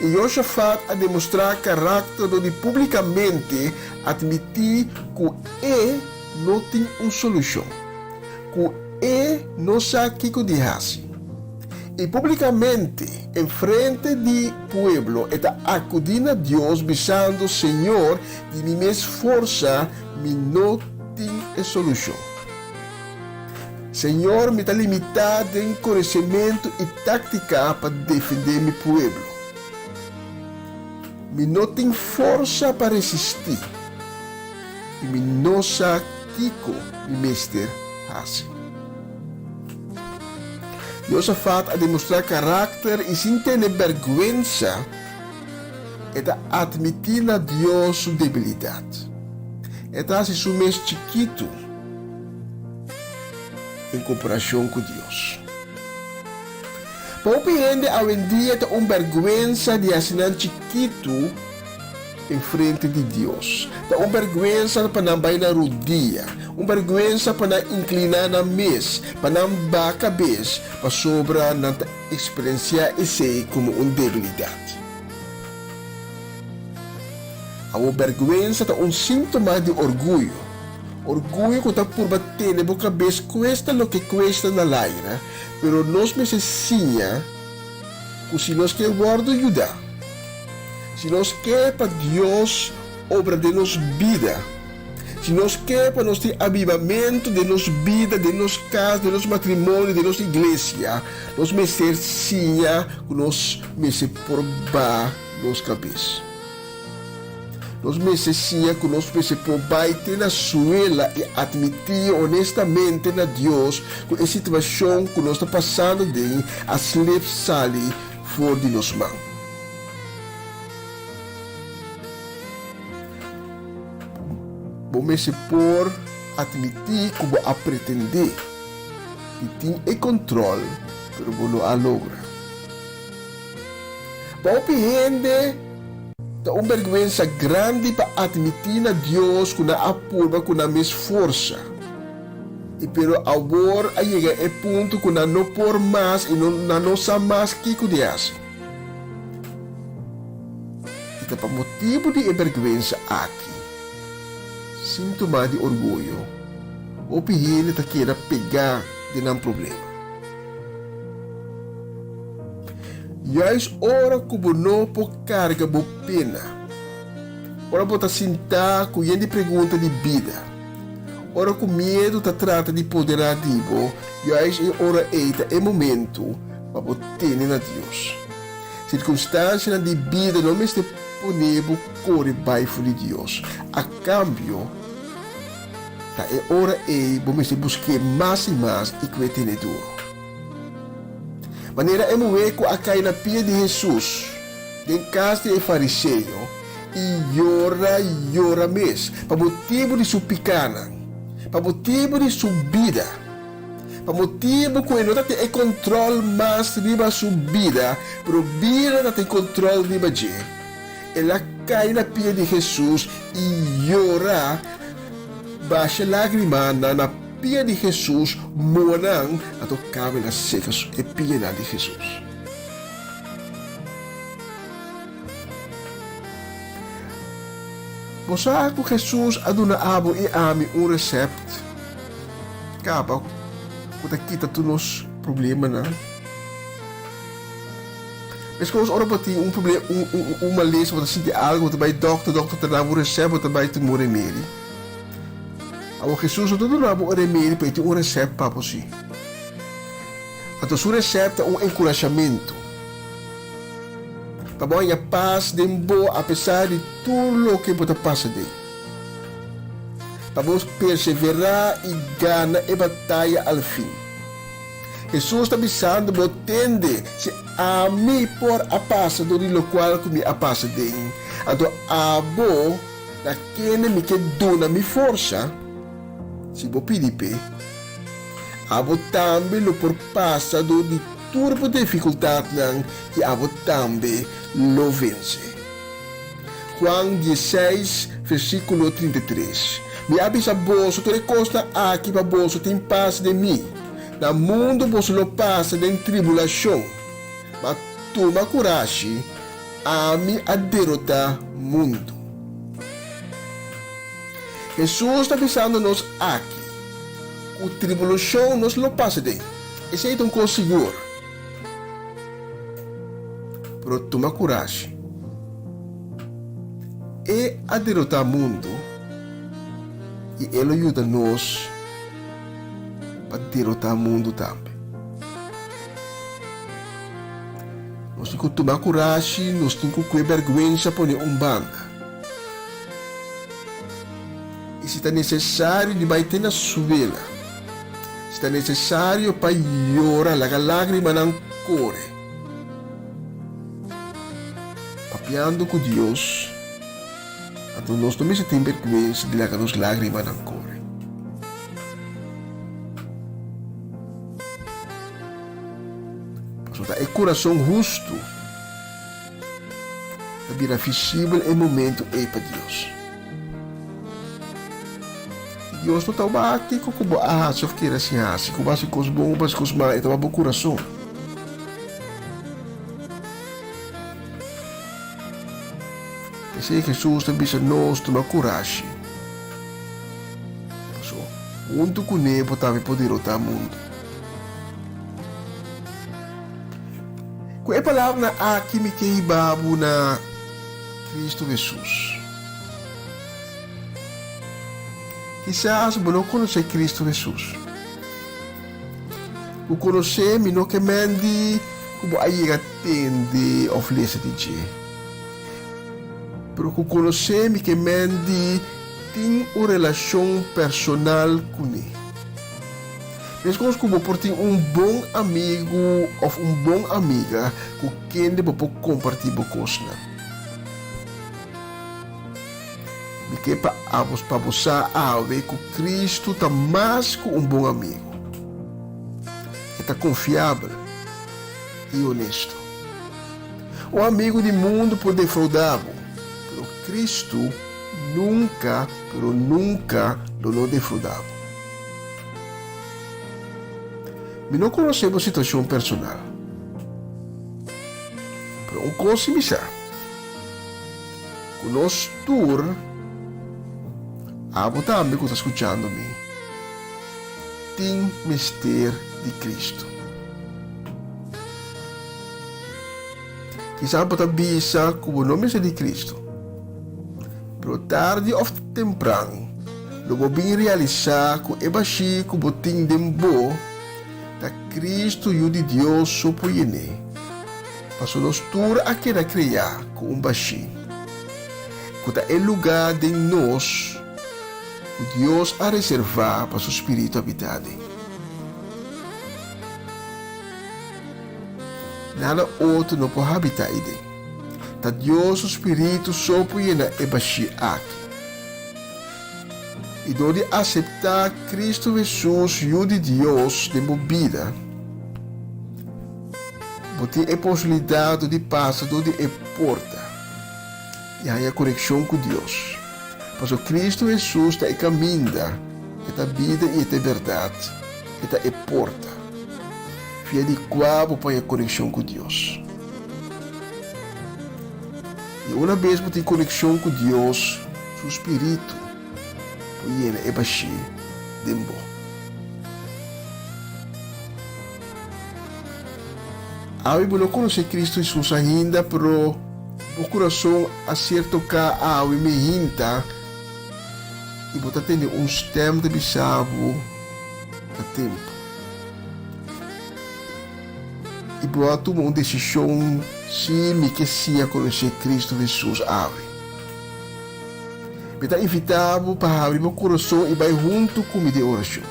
I Yoshafat a demostrá karakter dor di públikamente atmití ku e no tin un solushon, ku e no sa kiko di hasi. I públikamente, enfrente di pueblo, e ta akudí na Dios bisando, Señor, di mi mes forsa mi no tin e solushon. Señor, mi ta limitá den konosementu i táktika pa defendé mi pueblo. Mi no tin forsa pa resistí, i mi no sa kiko mi mester hasi. Josafat a demostrá karakter i sin tene bèrgwensa e ta atmití na Dios su debilidat. E ta hasi su mes chikitu. En komparashon ku Dios. Pa hopi hende awendia ta un bèrgwensa di hasi nan chikitu en frente di Dios. Ta un bèrgwensa pa nan bai na rudia, un bèrgwensa pa nan inkliná nan mes, pa nan baha kabes, pasobra nan ta eksperensiá esei komo un debilidat. Awor bèrgwensa ta un síntoma di orguyo. Orguyo ku ta purba tene bo kabes kuesta loke kuesta na laira, pero nos mester siña ku si nos ke wòrdu yudá, si nos ke pa Dios obra den nos bida, si nos ke pa nos tin avivamentu den nos bida, den nos kas, den nos matrimonio, den nos iglesia, nos mester siña ku nos mester por baha nos kabes. Nos mester siña ku nos mester por bai te na suela i atmití honestamente na Dios ku e situashon ku nos ta pasando den a slip sali for di nos man. Bo mester por atmití ku bo a pretendé di tin e kontròl pero bo no a logra. Pa hopi hende ta un bèrgwensa grandi pa atmití na Dios ku nan a purba ku nan mes forsa, i pero awor a yega e punto ku nan no por mas i nan no sa mas kiko di hasi. I ta pa motibu di e bèrgwensa aki, síntoma di orguyo, hopi hende ta keda pegá den nan problema. Juist ora ku bo no por karga bo pena, ora bo ta sintá ku yen di pregunta di bida, ora ku miedu ta trata di poderá di bo, juist e ora ei ta e momentu pa bo tene na Dios. Sirkunstansianan di bida no mester pone bo kore bai for di Dios. A kambio, Ta e ora ei bo mester busk'é mas i mas i ku e tene duru. Manera e muhé ku a kai na pia di Hesus den kas di e fariseo i yora yora mes pa motibu di su pikánan, pa motibu di su bida, pa motibu ku e no ta tin e kontròl mas riba su bida, pero bida ta tin kontròl riba dje. El a kai na pia di Hesus i yora, basha lágrimanan na pia di Hesus, moa nan, anto kaba el a seka e pianan di Hesus. Bo sa ku Hesus a duna abo i ami un resèpt kaba ku ta kita tur nos problemanan? Meskos ora bo tin un problema, un, un, un malesa, bo ta sinti algo, bo ta bai dòkter, dòkter ta dabo un resèpt, bo ta bai tuma un remedi. Awor Hesus no ta duna bo un remedi, pero e tin un resèpt pa bo si. Anto su resèpt ta un enkurashamentu pa bo haña pas den bo apesar di tur loke bo ta pasa den. Pa bo perseverá i gana e bataya al fin. Hesus ta bisando bo, Tende, si ami por a pasa dor di lokual ku mi a pasa den, anto abo na kende mi ke duna mi forsa, si bo pidi p'e, abo tambe lo por pasa dor di tur bo difikultatnan i abo tambe lo vense. Juan dieseis, versíkulo 33 Mi a bisa boso tur e kosnan aki pa boso tin pas den mi. Na mundu boso lo pasa den tribulashon, ma tuma kurashi, ami a derotá mundu. Hesus ta bisando nos aki ku tribulashon nos lo pasa den, esei ta un kos sigur. Pero tuma kurashi. E a derotá mundu i e lo yuda nos pa derotá mundu tambe. Nos tin ku tuma kurashi, nos tin ku kue bèrgwensa pone un banda. I si ta nesesario di bai te na suela, si ta nesesario pa yora, laga lágrimanan kore. Papiando ku Dios, anto nos no mester tin bèrgwensa di laga nos lágrimanan kore. Pasobra ta e kurason hustu ta bira visibel e momentu ei pa Dios. Dios no ta wak kiko ku bo a hasi òf kere sin hasi, ku bo a hasi kos bon òf bo a hasi kos mal, e ta wak bo kurason. P'esei Hesus ta bisa nos tuma kurashi, pasobra huntu kuné bo tambe por derotá mundu. Ku e palabranan aki mi ke hiba bo na Kristu Hesus. Kisas bo no konosé Kristu Hesus. Ku konosé mi no ke men di ku bo a yega tende òf lesa di dje. Pero ku konosé mi ke men di tin un relashon personal kuné. Meskos ku bo por tin un bon amigu òf un bon amiga ku kende bo por kompartí bo kosnan. Mi ke pa abos pa bo sa awe ku Kristu ta mas ku un bon amigu. E ta konfiabel i onesto. Un amigu di mundu por defroudá bo, pero Kristu nunka, pero nunka lo no defroudá bo. Mi no konosé bo situashon personal, pero un kos si mi sa. Ku nos tur, abo tambe ku ta skuchando mi, tin mester di Kristu. Kisas bo ta bisa ku bo no mester di Kristu, pero tardi òf tempran lo bo bin realisá ku e bashí ku bo tin den bo ta Kristu Yu di Dios so por yen'é. Pasobra nos tur a keda kreá ku un bashí, ku ta e lugá den nos ku Dios a reservá pa su spiritu habitá den. Nada otro no por habitá eiden. Ta Dios su spiritu so por yena e bashí aki. I dor di aseptá Kristu Hesus, Yu di Dios, den bo bida, bo tin e posibilidat di pasa dor di e porta i haña konekshon ku Dios. Pasobra Kristu Hesus ta e kaminda, e ta bida i e ta e bèrdat, e ta e porta via di kua bo por haña konekshon ku Dios. I una bes bo tin konekshon ku Dios, su spiritu por yena e bashí den bo. Awe bo no konosé Kristu Hesus ainda, pero bo kurason a ser toká awe mehinta i bo ta tende un stèm ta bisa bo, Ta tempu. I bo a tuma un desishon, Sí, mi ke siña konosé Kristu Hesus awe. Mi ta invitá bo pa habri bo kurason i bai huntu ku mi den orashon.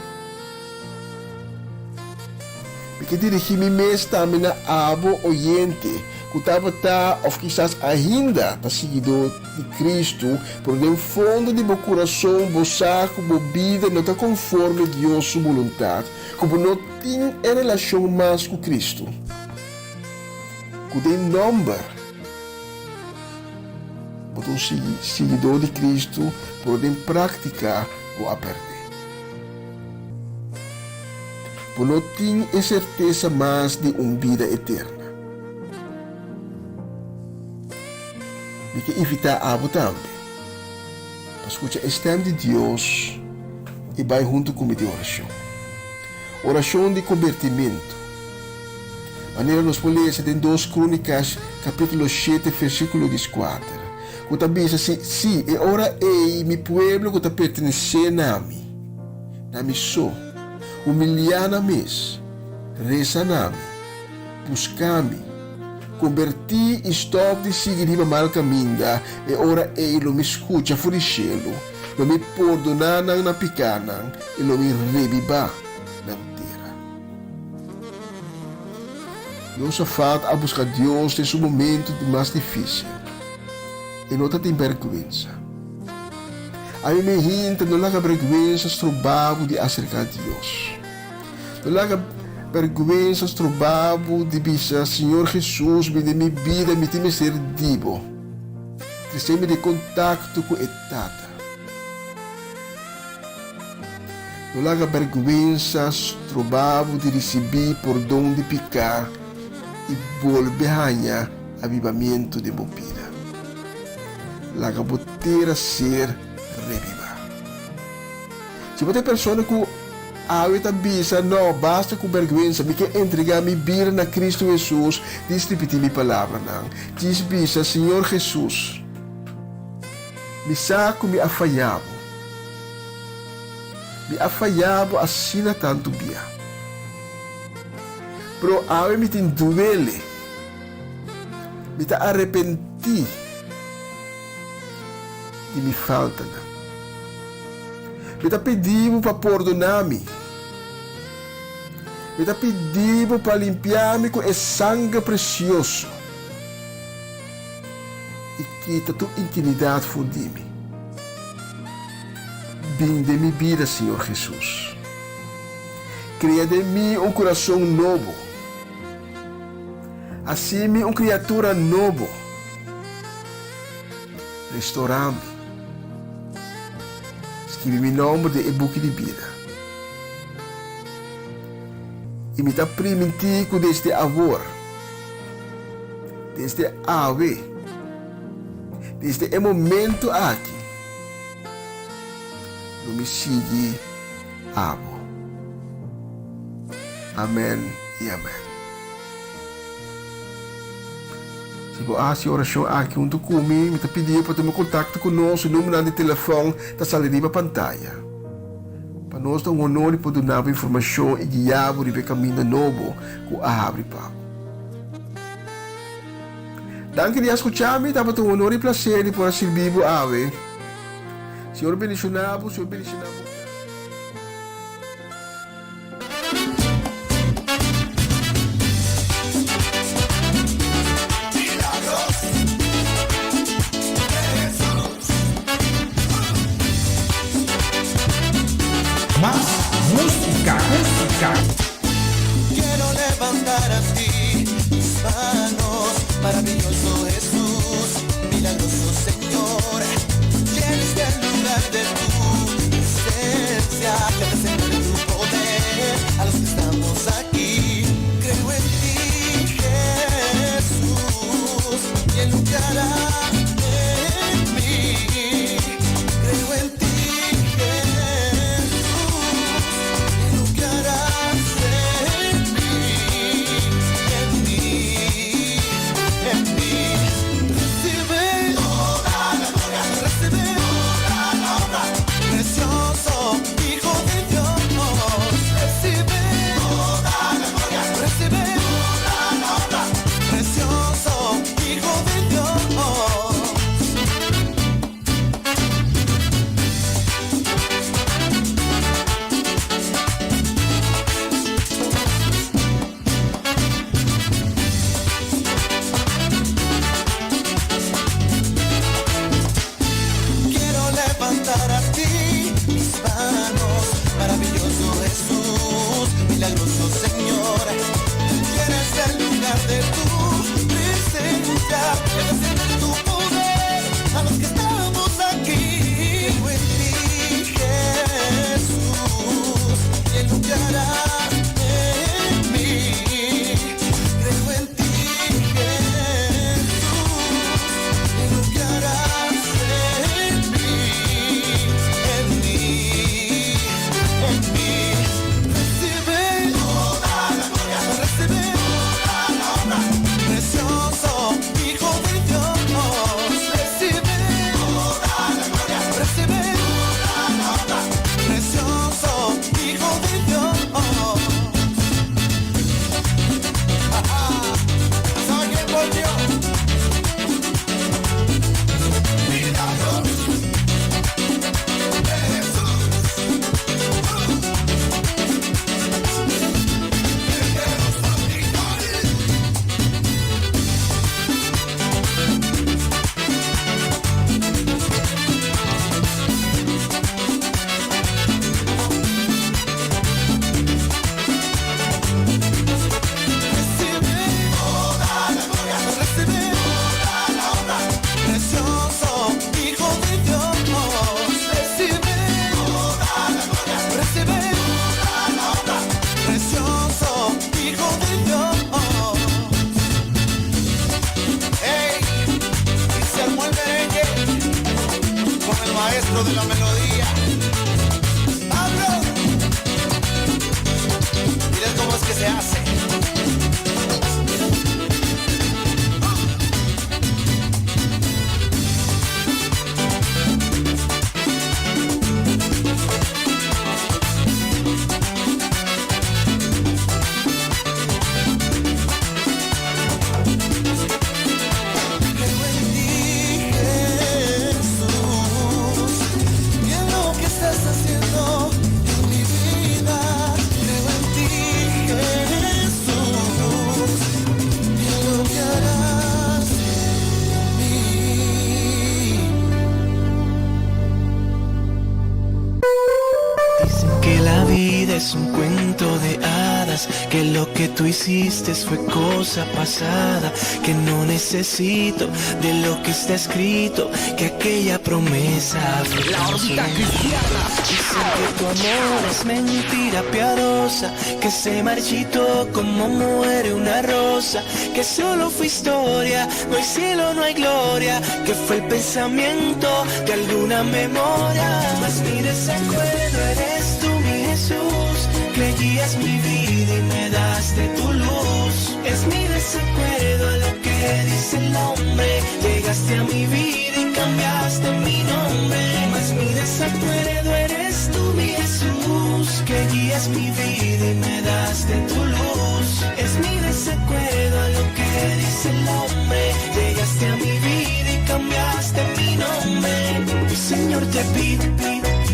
Mi ke dirigí mi mes tambe na abo oyente ku tabata òf kisas ainda ta siguidó di Kristu, pero den fondo di bo kurason bo sa ku bo bida no ta konforme Dios su boluntat, ku bo no tin e relashon mas ku Kristu, ku den nòmber Bo ta un siguidó di Kristu, pero den práktika bo a pèrdè. Bo no tin e sertesa mas di un bida eterna. Mi ke invitá abo tambe pa skucha e stèm di Dios i bai huntu ku mi den orashon. Orashon di kombertimentu. Manera nos por lesa den Dos Krónikas kapítulo shete versíkulo dieskuater, ku ta bisa, Si, sí, e ora ei mi pueblo ku ta pertenesé na mi, na mi so, humiliá nan mes, resa na mi, buska mi, kombertí i stòp di sigui riba mal kaminda, e ora ei lo mi skucha for di shelu, lo mi pordoná nan nan pikánan i lo mi rebibá nan tera. Josafat a buska Dios den su momento di mas difísil. E no ta tin bèrgwensa. Ami mi hinta no laga bèrgwensa stroba bo di aserká Dios. No laga bèrgwensa stroba bo di bisa, Señor Hesus, mi den mi bida mi tin mester di bo. Trese mi den kontakto ku e Tata. No laga bèrgwensa stroba bo di risibí pordon di piká i bolbe haña avivamentu den bo bida. Laga bo tera ser rebibá. Si bo ta e persona ku awe ta bisa, No, basta ku bèrgwensa, mi ke entregá mi bida na Kristu Hesus, dis ripití mi palabranan. Djis bisa, Señor Hesus, mi sa ku mi a fayá bo. Mi a fayá bo asina tantu bia. Pero awe mi tin duele. Mi ta arepentí di mi faltanan. Mi ta pidi bo pa pordoná mi. Mi ta pidi bo pa limpiá mi ku e sanger presioso i kita tur intimidat for di mi. Bin den mi bida, Señor Jesus. Crea den mi un curason nobo. Haci mi un criatura nobo. Restora mi. Skibi mi nomber den e buki di bida. I mi ta priminti cu desde awor, desde awe, desde e momento aki, Lo mi sigui abo. Amen i amen. Si bo a hasi e orashon aki huntu ku mi, mi ta pidi bo pa tuma kontakto ku nos. E numbernan di telefòn ta sali riba pantaya. Pa nos ta un honor di por duna bo informashon i guia bo riba e kaminda nobo ku a habri pa bo. Danki di a skucha mi. Tabata un honor i plaser di por a sirbi bo awe. Señor bendiciona bo, Señor bendiciona bo. harás en mi. Creo en ti, Jesús, en lo que harás en mí, en mí, en mí. Recibe toda la gloria, recibe toda la honra, precioso Hijo de Dios. Recibe toda la gloria, recibe toda la honra, precioso Hijo de Dios. Quiero levantar a ti mis manos, maravilloso Jesús, milagroso Señor. Quieres el lugar de tu presencia, que desciende tu poder a los que estamos aquí. Creo en ti, Jesús, y en lo que harás en mí. Creo en ti, Jesús, y en lo que harás en mí, en mí, en mí. Recibe toda la gloria, recibe toda la honra, precioso Hijo de Dios. Recibe toda la gloria, recibe toda la honra, precioso Hijo de Dios. Ajá. ¿Sabe quién volvió? Milagros de Jesús. Recibe toda la gloria, recibe toda la honra, precioso Hijo de Dios. Recibe toda la gloria, recibe toda la honra, precioso Hijo de Dios. ¡Ey! Y se armó el merengue con el maestro de la melodía. ¡Pablo! Miren cómo es que se hace. Creo en ti, Jesús, y en lo que estás haciendo en mi vida. Creo en ti, Jesús, y en lo que harás en mí. Dicen que la vida es un cuento de hadas, que lo que tú hiciste fue cosa pasada, que no necesito de lo que está escrito, que aquella promesa fue La órbita cristiana. Dicen que tu amor es mentira piadosa, que se marchitó como muere una rosa, que solo fue historia, no hay cielo, no hay gloria, que fue el pensamiento de alguna memoria. Mas mi desacuerdo eres tú, mi Jesús, que guías mi vida y me das de tu luz. Es mi desacuerdo a lo que dice el hombre, llegaste a mi vida y cambiaste mi nombre. Mas mi desacuerdo eres tú, mi Jesús, que guías mi vida y me das de tu luz. Es mi desacuerdo a lo que dice el hombre, llegaste a mi vida y cambiaste mi nombre. Y Señor, te pido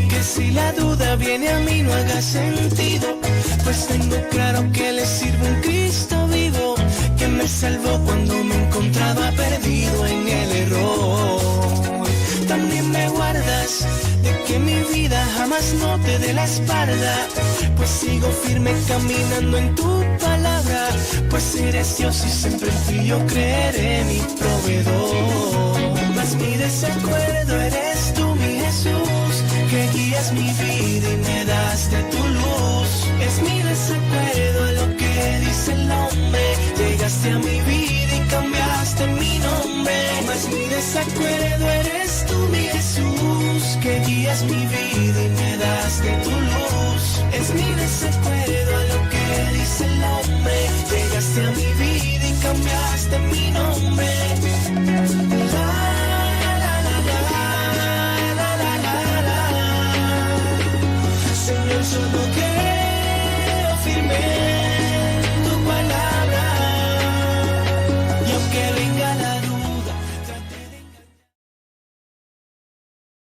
que si la duda viene a mí no haga sentido, pues tengo claro que le sirvo un Cristo vivo, que me salvó cuando me encontraba perdido en el error. También me guardas de que mi vida jamás no te dé la espalda, pues sigo firme caminando en tu palabra, pues eres Dios y siempre en ti yo creeré, mi proveedor. Mas mi desacuerdo eres tú, mi Jesús, que guías mi vida y me das de tu luz. Es mi desacuerdo a lo que dice el hombre, llegaste a mi vida y cambiaste mi nombre. Mas mi desacuerdo eres tú, mi Jesús, que guías mi vida y me das de tu luz. Es mi desacuerdo a lo que dice el hombre. Llegaste a mi vida y cambiaste mi nombre. La, la, la, la, la, la, la, la. Señor, solo